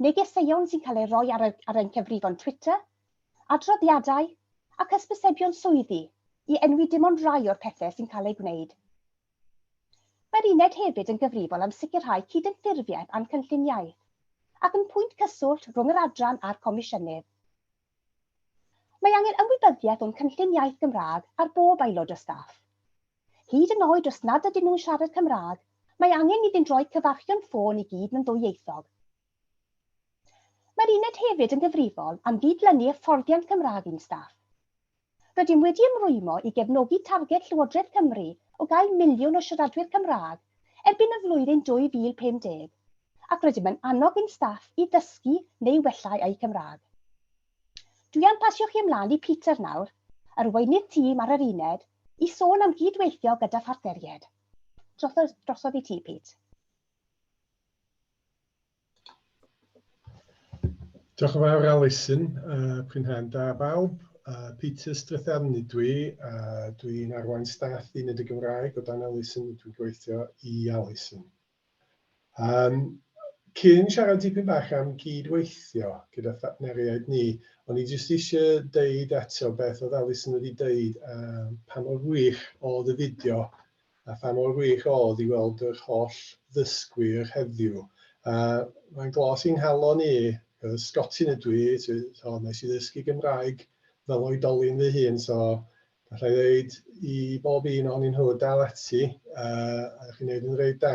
Negeseuon sy'n cael eu rhoi ar, ar ein cyfrifon Twitter, adroddiadau ac hysbysebion swyddi, i enwi dim ond rai o'r pethau sy'n cael eu gwneud. Mae'r uned hefyd yn gyfrifol am sicrhau cydymffurfiaeth â'n cynllun iaith, ac yn pwynt cyswllt rhwng yr adran a'r Comisiynydd. Mae angen ymwybyddiaeth o'n cynllun iaith Gymraeg ar bob aelod o staff. Hyd yn oed os nad ydyn nhw'n siarad Cymraeg, mae angen iddynt roi cyfarchion ffôn i gyd yn ddwyieithog. Mae'r uned hefyd yn gyfrifol am gyd-lynu hyfforddiant Cymraeg i'n staff. Rydym wedi ymrwymo i gefnogi targed Llywodraeth Cymru o gael miliwn o siaradwyr Cymraeg erbyn y flwyddyn 2050, ac rydym yn annog ein staff i ddysgu neu wella eu Cymraeg. Dwi am pasio chi ymlaen i Peter nawr, arweinydd tîm ar yr uned, i sôn am gyd-weithio gyda phartneriaid. Drosodd, drosodd i ti, Pete. Diolch yn fawr, Alison. Prynhawn da bawb. Peter Strathairn ydw i. Dwi'n arwain staff Uned y Gymraeg o dan Alison. Dwi'n gweithio i Alison. Um, cyn siarad tipyn bach am gyd-weithio gyda phartneriaid ni, o'n i jyst eisiau deud eto beth oedd Alison wedi deud, um, pa mor wych oedd y fideo a pha mor wych oedd i weld yr holl ddysgwyr heddiw. Uh, mae'n glos i'n nghalon i, Sgotyn ydw i, so, so nes i ddysgu Gymraeg fel oedolyn fy hun, so Galla i ddeud i bob un ohonyn nhw dal ati, uh, a chi'n neud yn reit da.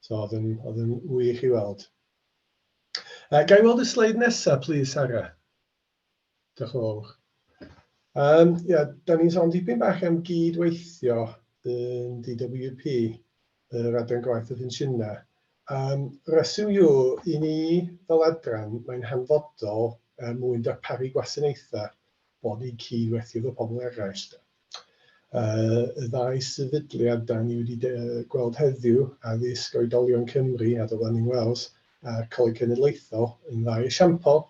So oedd yn, oedd yn wych i weld. Ga i weld y sleid nesaf, please, Sarah? Diolch yn fawr. Um, ia, da ni'n sôn dipyn bach am gyd-weithio yn DWP, yr Adran Gwaith a Phensiynau. Um, reswm yw, i ni fel adran, mae'n hanfodol er mwyn darparu gwasanaethau bod ni'n cyd-weithio efo pobl eraill. Uh, y ddau sefydliad da ni wedi gweld heddiw, Addysg Oedolion Cymru a The Learning Wales a'r Coleg Cenedlaethol, yn ddau esiampl.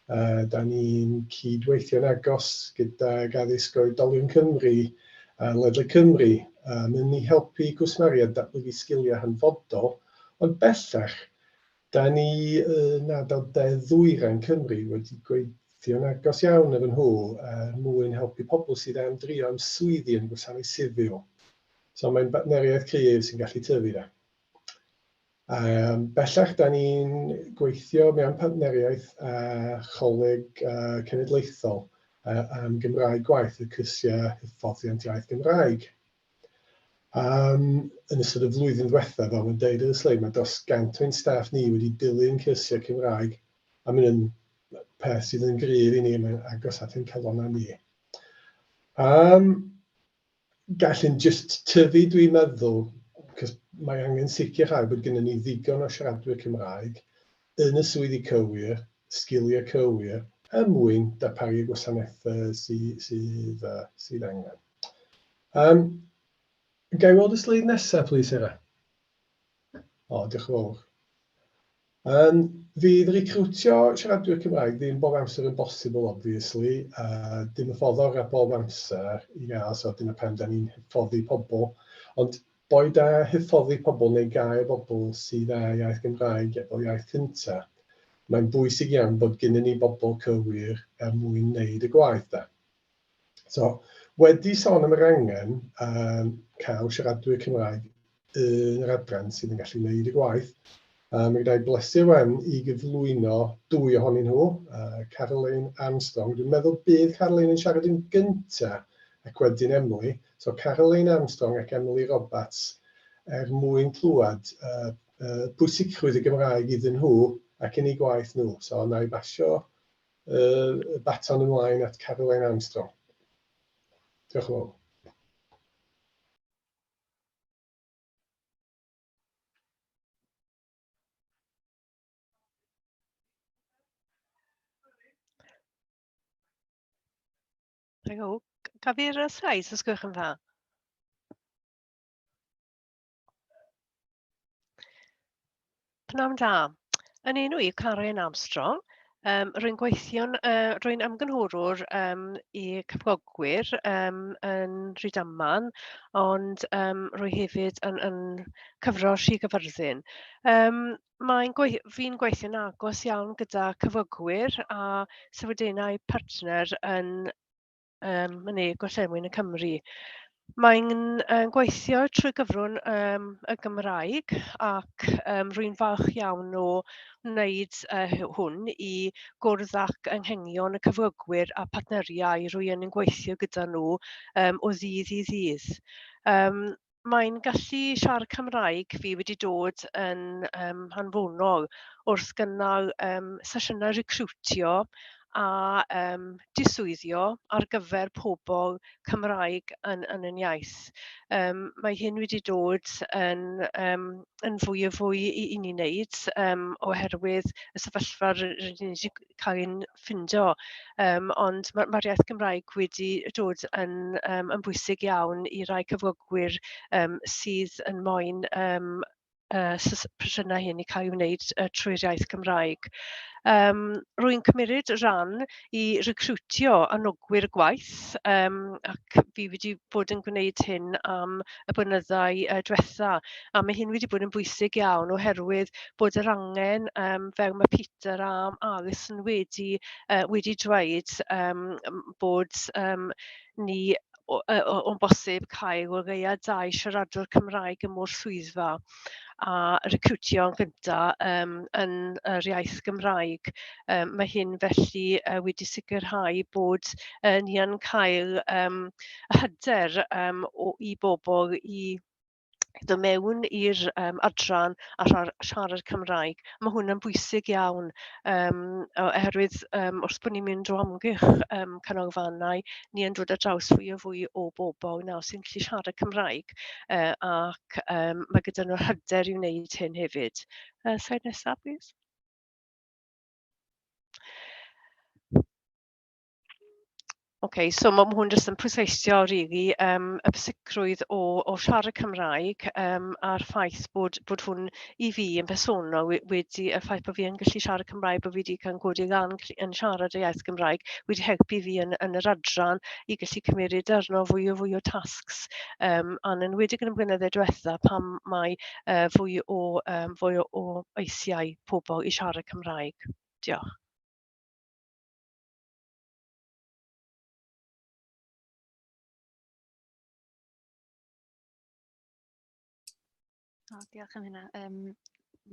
Uh, da ni'n cyd-weithio'n agos gydag Addysg Oedolion Cymru uh, ledled Cymru. Mae'n ni helpu cwsmeriaid datblygu sgiliau hanfodol, ond bellach Da ni yn ardal De Ddwyrain Cymru wedi gweithio'n agos iawn efo nhw er mwyn helpu pobl sydd am drio am swyddi yn y gwasanaeth sifil. So mae'n bartneriaeth cryf sy'n gallu tyfu de. Um, bellach, da ni'n gweithio mewn partneriaeth â Choleg uh, Cenedlaethol uh, am Gymraeg Gwaith, y cyrsiau hyfforddiant iaith Gymraeg. Um, yn ystod y flwyddyn ddiwethaf, fel mae'n deud yn y sleid, mae dros 100 o'n staff ni wedi dilyn cyrsiau Cymraeg, a mae'n peth sydd yn gryf i ni, mae'n agos at ein calonnau ni. Um, gall hyn just tyfu, dwi'n meddwl, cos mae angen sicrhau bod gennym ni ddigon o siaradwyr Cymraeg yn y swyddi cywir, sgiliau cywir, er mwyn darparu gwasanaethau sydd, sydd, uh, sydd angen. Um, ga i weld y sleid nesaf, please, Sarah? O, diolch yn fawr. Um, fydd recrwtio siaradwyr Cymraeg ddim bob amser yn bosibl, obviously. Dim y ffordd orau bob amser i gael, so dyna pam da ni'n hyfforddi pobl. Ond boed da hyfforddi pobl neu gael bobl sydd â iaith Gymraeg fel iaith cyntaf, mae'n bwysig iawn bod gennym ni bobl cywir er mwyn wneud y gwaith da. So, wedi sôn am yr angen um, cael siaradwyr Cymraeg yn yr adran sydd yn gallu gwneud y gwaith, um, mae gyda'i bleser wen i gyflwyno dwy ohonyn nhw, Caroline Armstrong. Dwi'n meddwl bydd Caroline yn siarad yn gyntaf ac wedyn Emily. So Caroline Armstrong ac Emily Roberts er mwyn clywed pwysicrwydd y Gymraeg iddyn nhw ac yn eu gwaith nhw. So, na i basio y baton ymlaen at Caroline Armstrong. Diolch yn fawr. Helo, gaf fi'r slides os gwelwch yn dda? Pnawn da. Yn enw i Karen Armstrong. Rwy'n gweithio'n, rwy'n ymgynghorwr i cyflogwyr yn Rhydaman, ond rwy hefyd yn, yn cyfro Sir Gyfyrddin. Mae'n gwei fi'n gweithio'n agos iawn gyda cyflogwyr a sefydliadau partner yn yym yn ne gorllewin y Cymru. Mae'n yn gweithio trwy gyfrwng yym y Gymraeg ac yym rwy'n falch iawn o wneud yy hwn i gwrdd ag anghenion y cyflogwyr a partneriau rwy yn gweithio gyda nhw yym o ddydd i ddydd. Yym mae'n gallu siarad Cymraeg fi wedi dod yn yym hanfonol wrth gynnal yym sesiynau recriwtio a yym diswyddio ar gyfer pobl Cymraeg yn yn yn iaith. Yym mae hyn wedi dod yn yym yn fwy a fwy i i ni wneud yym oherwydd y sefyllfa rydyn ni wedi cael ein ffindo. Yym, ond ma' ma'r iaith Gymraeg wedi dod yn yym yn bwysig iawn i rai cyflogwyr yym sydd yn moyn yym y prosiynau hyn i cael ei wneud trwy'r iaith Gymraeg. Yym, rwy'n cymryd rhan i recriwtio anogwyr gwaith yym ac fi wedi bod yn gwneud hyn am y blynyddau diwetha. A mae hyn wedi bod yn bwysig iawn oherwydd bod yr angen, yym fel mae Peter a Alison wedi yy wedi dweud, yym bod yym ni o yy o o'n bosib cael o leia dau siaradwr Cymraeg ym mhob swyddfa a recriwtio yn gynta yym yn yr iaith Gymraeg. Yym mae hyn felly yy wedi sicrhau bod yy ni yn cael yym y hyder yym o i bobl i dod mewn i'r yym adran a siarad Cymraeg. Mae hwn yn bwysig iawn yym oherwydd yym wrth bod ni'n mynd o amgylch yym canolfannau, ni yn dod ar draws fwy a fwy o bobl nawr sy'n gallu siarad Cymraeg yy ac yym mae gyda nhw'r hyder i wneud hyn hefyd. Sleid nesaf, plîs. Ok, so ma' hwn jyst yn pwysleisio rili yym y pwysigrwydd o o siarad Cymraeg yym a'r ffaith bod bod hwn i fi yn personol wedi, y ffaith bod fi yn gallu siarad Cymraeg, bod fi wedi cael yn godi lan yn siarad y iaith Gymraeg wedi helpu fi yn yn yr adran i gallu cymeryd arno fwy o fwy o tasks yym a'n enwedig yn y blynyddoedd diwetha pan mae yy fwy o yym fwy o eisiau pobl i siarad Cymraeg. Diolch. O, diolch am hynna. Um,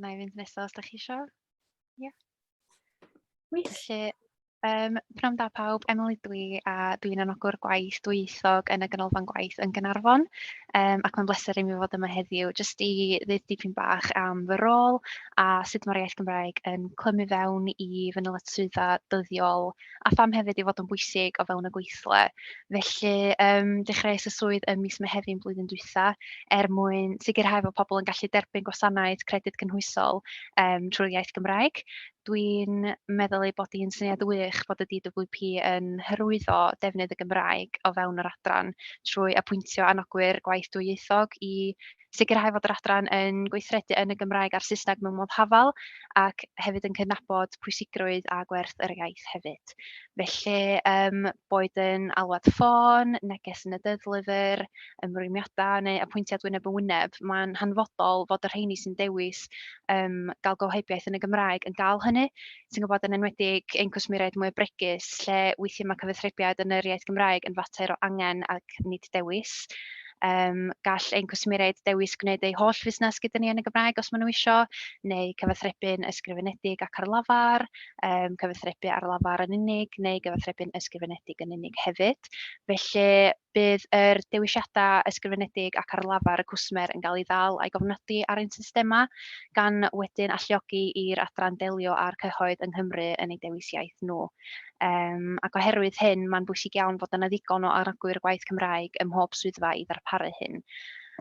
na i fynd nesaf os da chi isio. Ie. Yeah. Wych. Felly, pnawn da pawb, Emily dwi a dwi'n anogwr gwaith dwyieithog yn y Ganolfan Gwaith yn Gaernarfon. Ac mae'n bleser i mi fod yma heddiw jyst i ddeud dipyn bach am fy rôl a sut mae'r iaith Gymraeg yn clymu fewn i fy nyletswyddau dyddiol a pham hefyd ei fod yn bwysig o fewn y gweithle. Felly, yym, dechreuais y swydd ym mis Mehefin blwyddyn dwytha er mwyn sicrhau fod pobl yn gallu derbyn gwasanaeth Credyd Cynhwysol yym trwy'r iaith Gymraeg. Dwi'n meddwl ei bod hi'n syniad wych bod y DWP yn hyrwyddo defnydd y Gymraeg o fewn yr adran trwy apwyntio anogwyr gwaith dwyieithog i sicrhau fod yr adran yn gweithredu yn y Gymraeg a'r Saesneg mewn modd hafal ac hefyd yn cydnabod pwysigrwydd a gwerth yr iaith hefyd. Felly, yym, boed yn alwad ffôn, neges yn y dyddlyfr, ymrwymiadau neu apwyntiad wyneb yn wyneb, mae'n hanfodol fod y rheini sy'n dewis yym, gael gohebiaeth yn y Gymraeg yn gael hynny. Ti'n gwybod, yn enwedig ein cwsmeriaid mwy bregus, lle weithiau mae cyfathrebiad yn yr iaith Gymraeg yn fater o angen ac nid dewis. Yym, gall ein cwsmeriaid dewis gwneud eu holl fusnes gyda ni yn y Gymraeg os maen nhw isio, neu cyfathrebu'n ysgrifenedig ac ar lafar, yym, cyfathrebu ar lafar yn unig, neu gyfathrebu'n ysgrifenedig yn unig hefyd. Felly, bydd yr dewisiadau ysgrifenedig ac ar lafar y cwsmer yn cael ei ddal a'i gofnodi ar ein systemau, gan wedyn alluogi i'r adran delio â'r cyhoedd yng Nghymru yn eu dewis iaith nhw. Yym, ac oherwydd hyn, mae'n bwysig iawn fod yna ddigon o arogwyr gwaith Cymraeg ym mhob swyddfa i ddarparu hyn.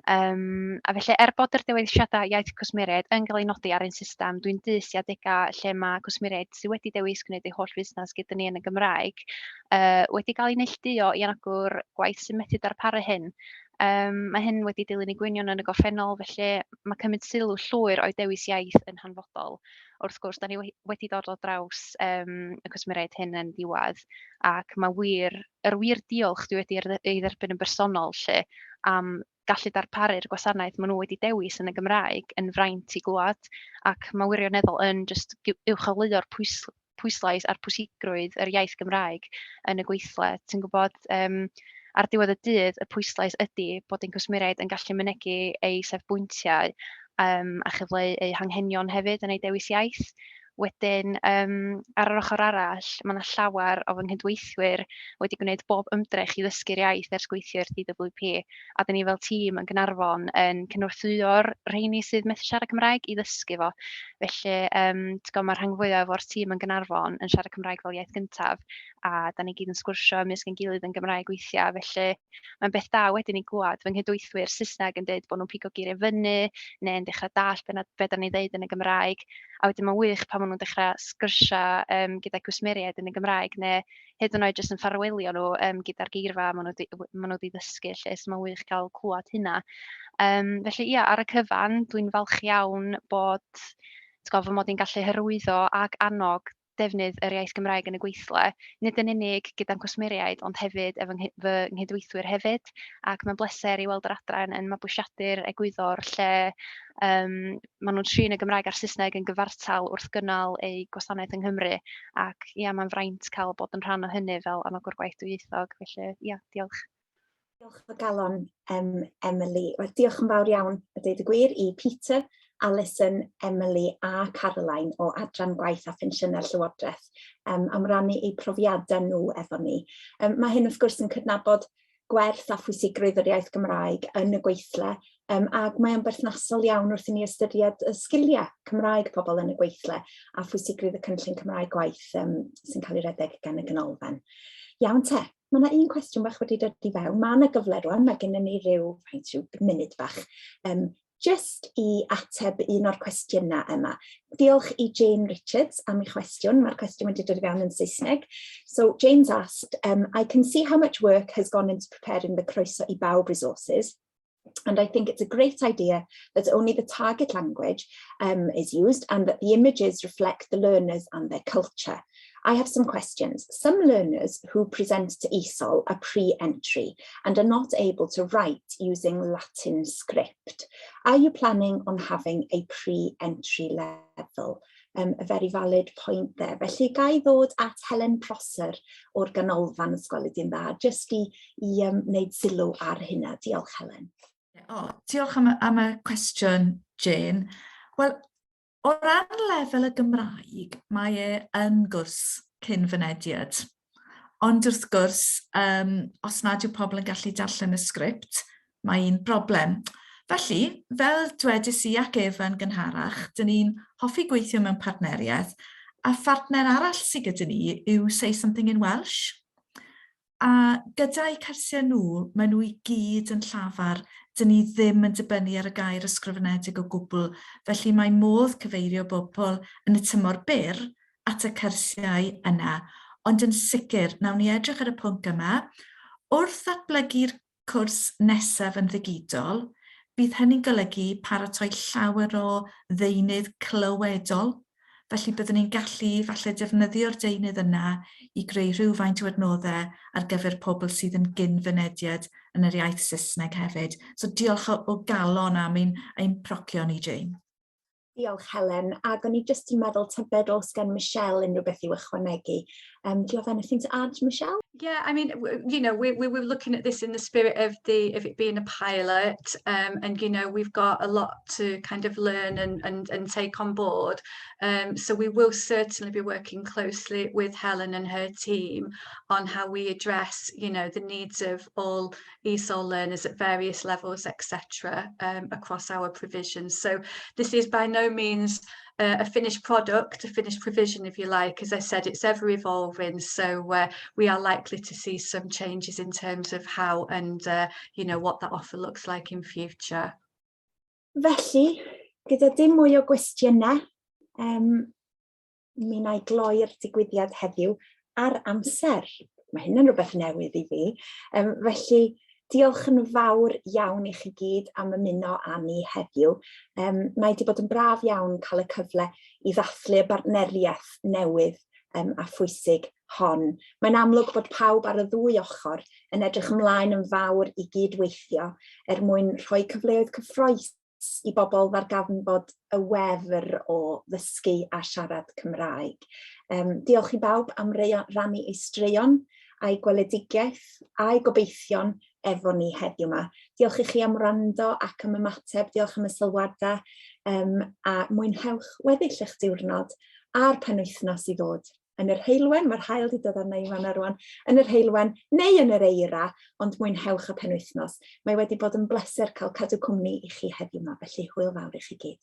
Um, a felly, er bod yr dewisiadau iaith cwsmeriaid yn cael eu nodi ar ein system, dwi'n dyst i adegau lle mae cwsmeriaid sydd wedi dewis gwneud eu holl fusnes gyda ni yn y Gymraeg uh, wedi cael eu neilltuo i anogwr gwaith sy'n methu darparu hyn. Um, mae hyn wedi dilyn ei gwynion yn y gorffennol, felly mae cymryd sylw llwyr o'i dewis iaith yn hanfodol. Wrth gwrs, da ni wedi dod o draws um, y cwsmeriaid hyn yn diwedd, ac mae wir, yr wir diolch dwi wedi ei dderbyn yn bersonol lle am gallu darparu'r gwasanaeth maen nhw wedi dewis yn y Gymraeg yn fraint i glywed, ac mae wirioneddol yn jyst uwcholeuo'r pwyslais a'r pwysigrwydd yr iaith Gymraeg yn y gweithle. Ti'n gwybod, um, ar diwedd y dydd, y pwyslais ydy bod ein cwsmeriaid yn gallu mynegi eu safbwyntiau um, a chyfleu eu hanghenion hefyd yn eu dewis iaith. Wedyn, um, ar yr ochr arall, mae yna llawer o fy nghydweithwyr wedi gwneud bob ymdrech i ddysgu'r iaith ers gweithio i'r DWP, a dyn ni fel tîm yn Gaernarfon yn cynorthwyo'r rheini sydd methu siarad Cymraeg i ddysgu fo. Felly, um, ti'n gwybod, mae'r rhan fwyaf o'r tîm yn Gaernarfon yn siarad Cymraeg fel iaith gyntaf, a da ni gyd yn sgwrsio ymysg ein gilydd yn Gymraeg weithiau, felly mae'n beth da wedyn i glywed fy nghydweithwyr Saesneg yn dweud bod nhw'n pigo geiriau fyny, neu'n dechrau dallt be, na, be da ni'n ddeud yn y Gymraeg. A wedyn mae'n wych pan maen nhw'n dechrau sgyrsiau um, gyda cwsmeriaid yn y Gymraeg, neu hyd yn oed jyst yn ffarwelio nhw um, gyda'r geirfa maen nhw, maen nhw wedi ddysgu, lle, so mae'n wych cael clywed hynna. Um, felly ia, ar y cyfan, dwi'n falch iawn bod ti'n fy mod i'n gallu hyrwyddo ac annog defnydd yr iaith Gymraeg yn y gweithle, nid yn unig gyda'n cwsmeriaid, ond hefyd efo fy nghydweithwyr hefyd. Ac mae'n bleser i weld yr adran yn mabwysiadu'r egwyddor lle um, maen nhw'n trin y Gymraeg a'r Saesneg yn gyfartal wrth gynnal eu gwasanaeth yng Nghymru. Ac ia, mae'n fraint cael bod yn rhan o hynny fel anogwr gwaith dwyieithog. Felly ia, diolch. Diolch o galon, um, Emily. Wel, diolch yn fawr iawn, a dweud y gwir, i Peter, Alison, Emily a Caroline o Adran Gwaith a Phensiynau'r Llywodraeth um, am rannu eu profiadau nhw efo ni. Um, mae hyn wrth gwrs yn cydnabod gwerth a phwysigrwydd yr iaith Gymraeg yn y gweithle, um, ac mae o'n berthnasol iawn wrth i ni ystyried y sgiliau Cymraeg pobl yn y gweithle a phwysigrwydd y cynllun Cymraeg gwaith um, sy'n cael ei redeg gan y ganolfan. Iawn te, Mae yna un cwestiwn bach wedi dod i fewn. Mae yna gyfle rwan, mae gennym ni ryw, faint, rhyw munud bach, um, just i ateb un o'r cwestiynau yma. Diolch i Jane Richards am ei chwestiwn. Mae'r cwestiwn wedi dod i fewn yn Saesneg. So Jane's asked, I can see how much work has gone into preparing the Croeso i Bawb resources. And I think it's a great idea that only the target language is used and that the images reflect the learners and their culture. I have some questions. Some learners who present to ESOL are pre-entry and are not able to write using Latin script. Are you planning on having a pre-entry level? A very valid point there. Felly, ga i ddod at Helen Prosser o'r Ganolfan os gweli di'n dda, jyst i, i um, wneud sylw ar hynna. Diolch, Helen. O, diolch am, am y cwestiwn, Jane. Wel, o ran lefel y Gymraeg, mae e yn gwrs cyn fynediad. Ond wrth gwrs, um, os nad yw pobl yn gallu darllen y sgript, mae un broblem. Felly, fel dwedais i ac Efa yn gynharach, dyn ni'n hoffi gweithio mewn partneriaeth, a phartner arall sydd gyda ni yw Say Something in Welsh. A gyda'u cyrsiau nhw, maen nhw i gyd yn llafar, dyn ni ddim yn dibynnu ar y gair ysgrifenedig o gwbl, felly mae modd cyfeirio bobl yn y tymor byr at y cyrsiau yna. Ond yn sicr, nawn ni edrych ar y pwnc yma. Wrth ddatblygu'r cwrs nesaf yn ddigidol, bydd hynny'n golygu paratoi llawer o ddeunydd clywedol, felly byddwn ni'n gallu falle defnyddio'r deunydd yna i greu rhywfaint o adnoddau ar gyfer pobl sydd yn gyn-fynediad yn yr iaith Saesneg hefyd. So diolch o, o galon am ein, ein procio ni, Jane. Diolch Helen, ac o'n i jyst yn meddwl tybed os gan Michelle unrhyw beth i'w ychwanegu. Do you have anything to add, Michelle? Yeah, I mean, we were looking at this in the spirit of the of it being a pilot, and we've got a lot to kind of learn and take on board. So we will certainly be working closely with Helen and her team on how we address the needs of all ESOL learners at various levels, etc., across our provisions. So this is by no no means a finished product, a finished provision, if you like. As I said, it's ever evolving. So we are likely to see some changes in terms of how and what that offer looks like in future. Felly, gyda dim mwy o gwestiynau, mi wna i gloi'r digwyddiad heddiw ar amser. Mae hyn yn rhywbeth newydd i fi. Felly, diolch yn fawr iawn i chi gyd am ymuno â ni heddiw. Mae wedi bod yn braf iawn cael y cyfle i ddathlu y bartneriaeth newydd a phwysig hon. Mae'n amlwg bod pawb ar y ddwy ochr yn edrych ymlaen yn fawr i gydweithio er mwyn rhoi cyfleoedd cyffrous i bobl ddarganfod y wefr o ddysgu a siarad Cymraeg. Diolch i bawb am rannu eu straeon a'i gweledigaeth a'i gobeithion efo ni heddiw yma. Diolch i chi am wrando ac am ymateb, diolch am y sylwadau a mwynhewch weddill eich diwrnod a'r penwythnos i ddod yn yr heulwen, mae'r haul wedi dod arna i fan'na rwan, yn yr heulwen neu yn yr eira, ond mwynhewch y penwythnos. Mae wedi bod yn bleser cael cadw cwmni i chi heddiw yma, felly hwyl fawr i chi gyd.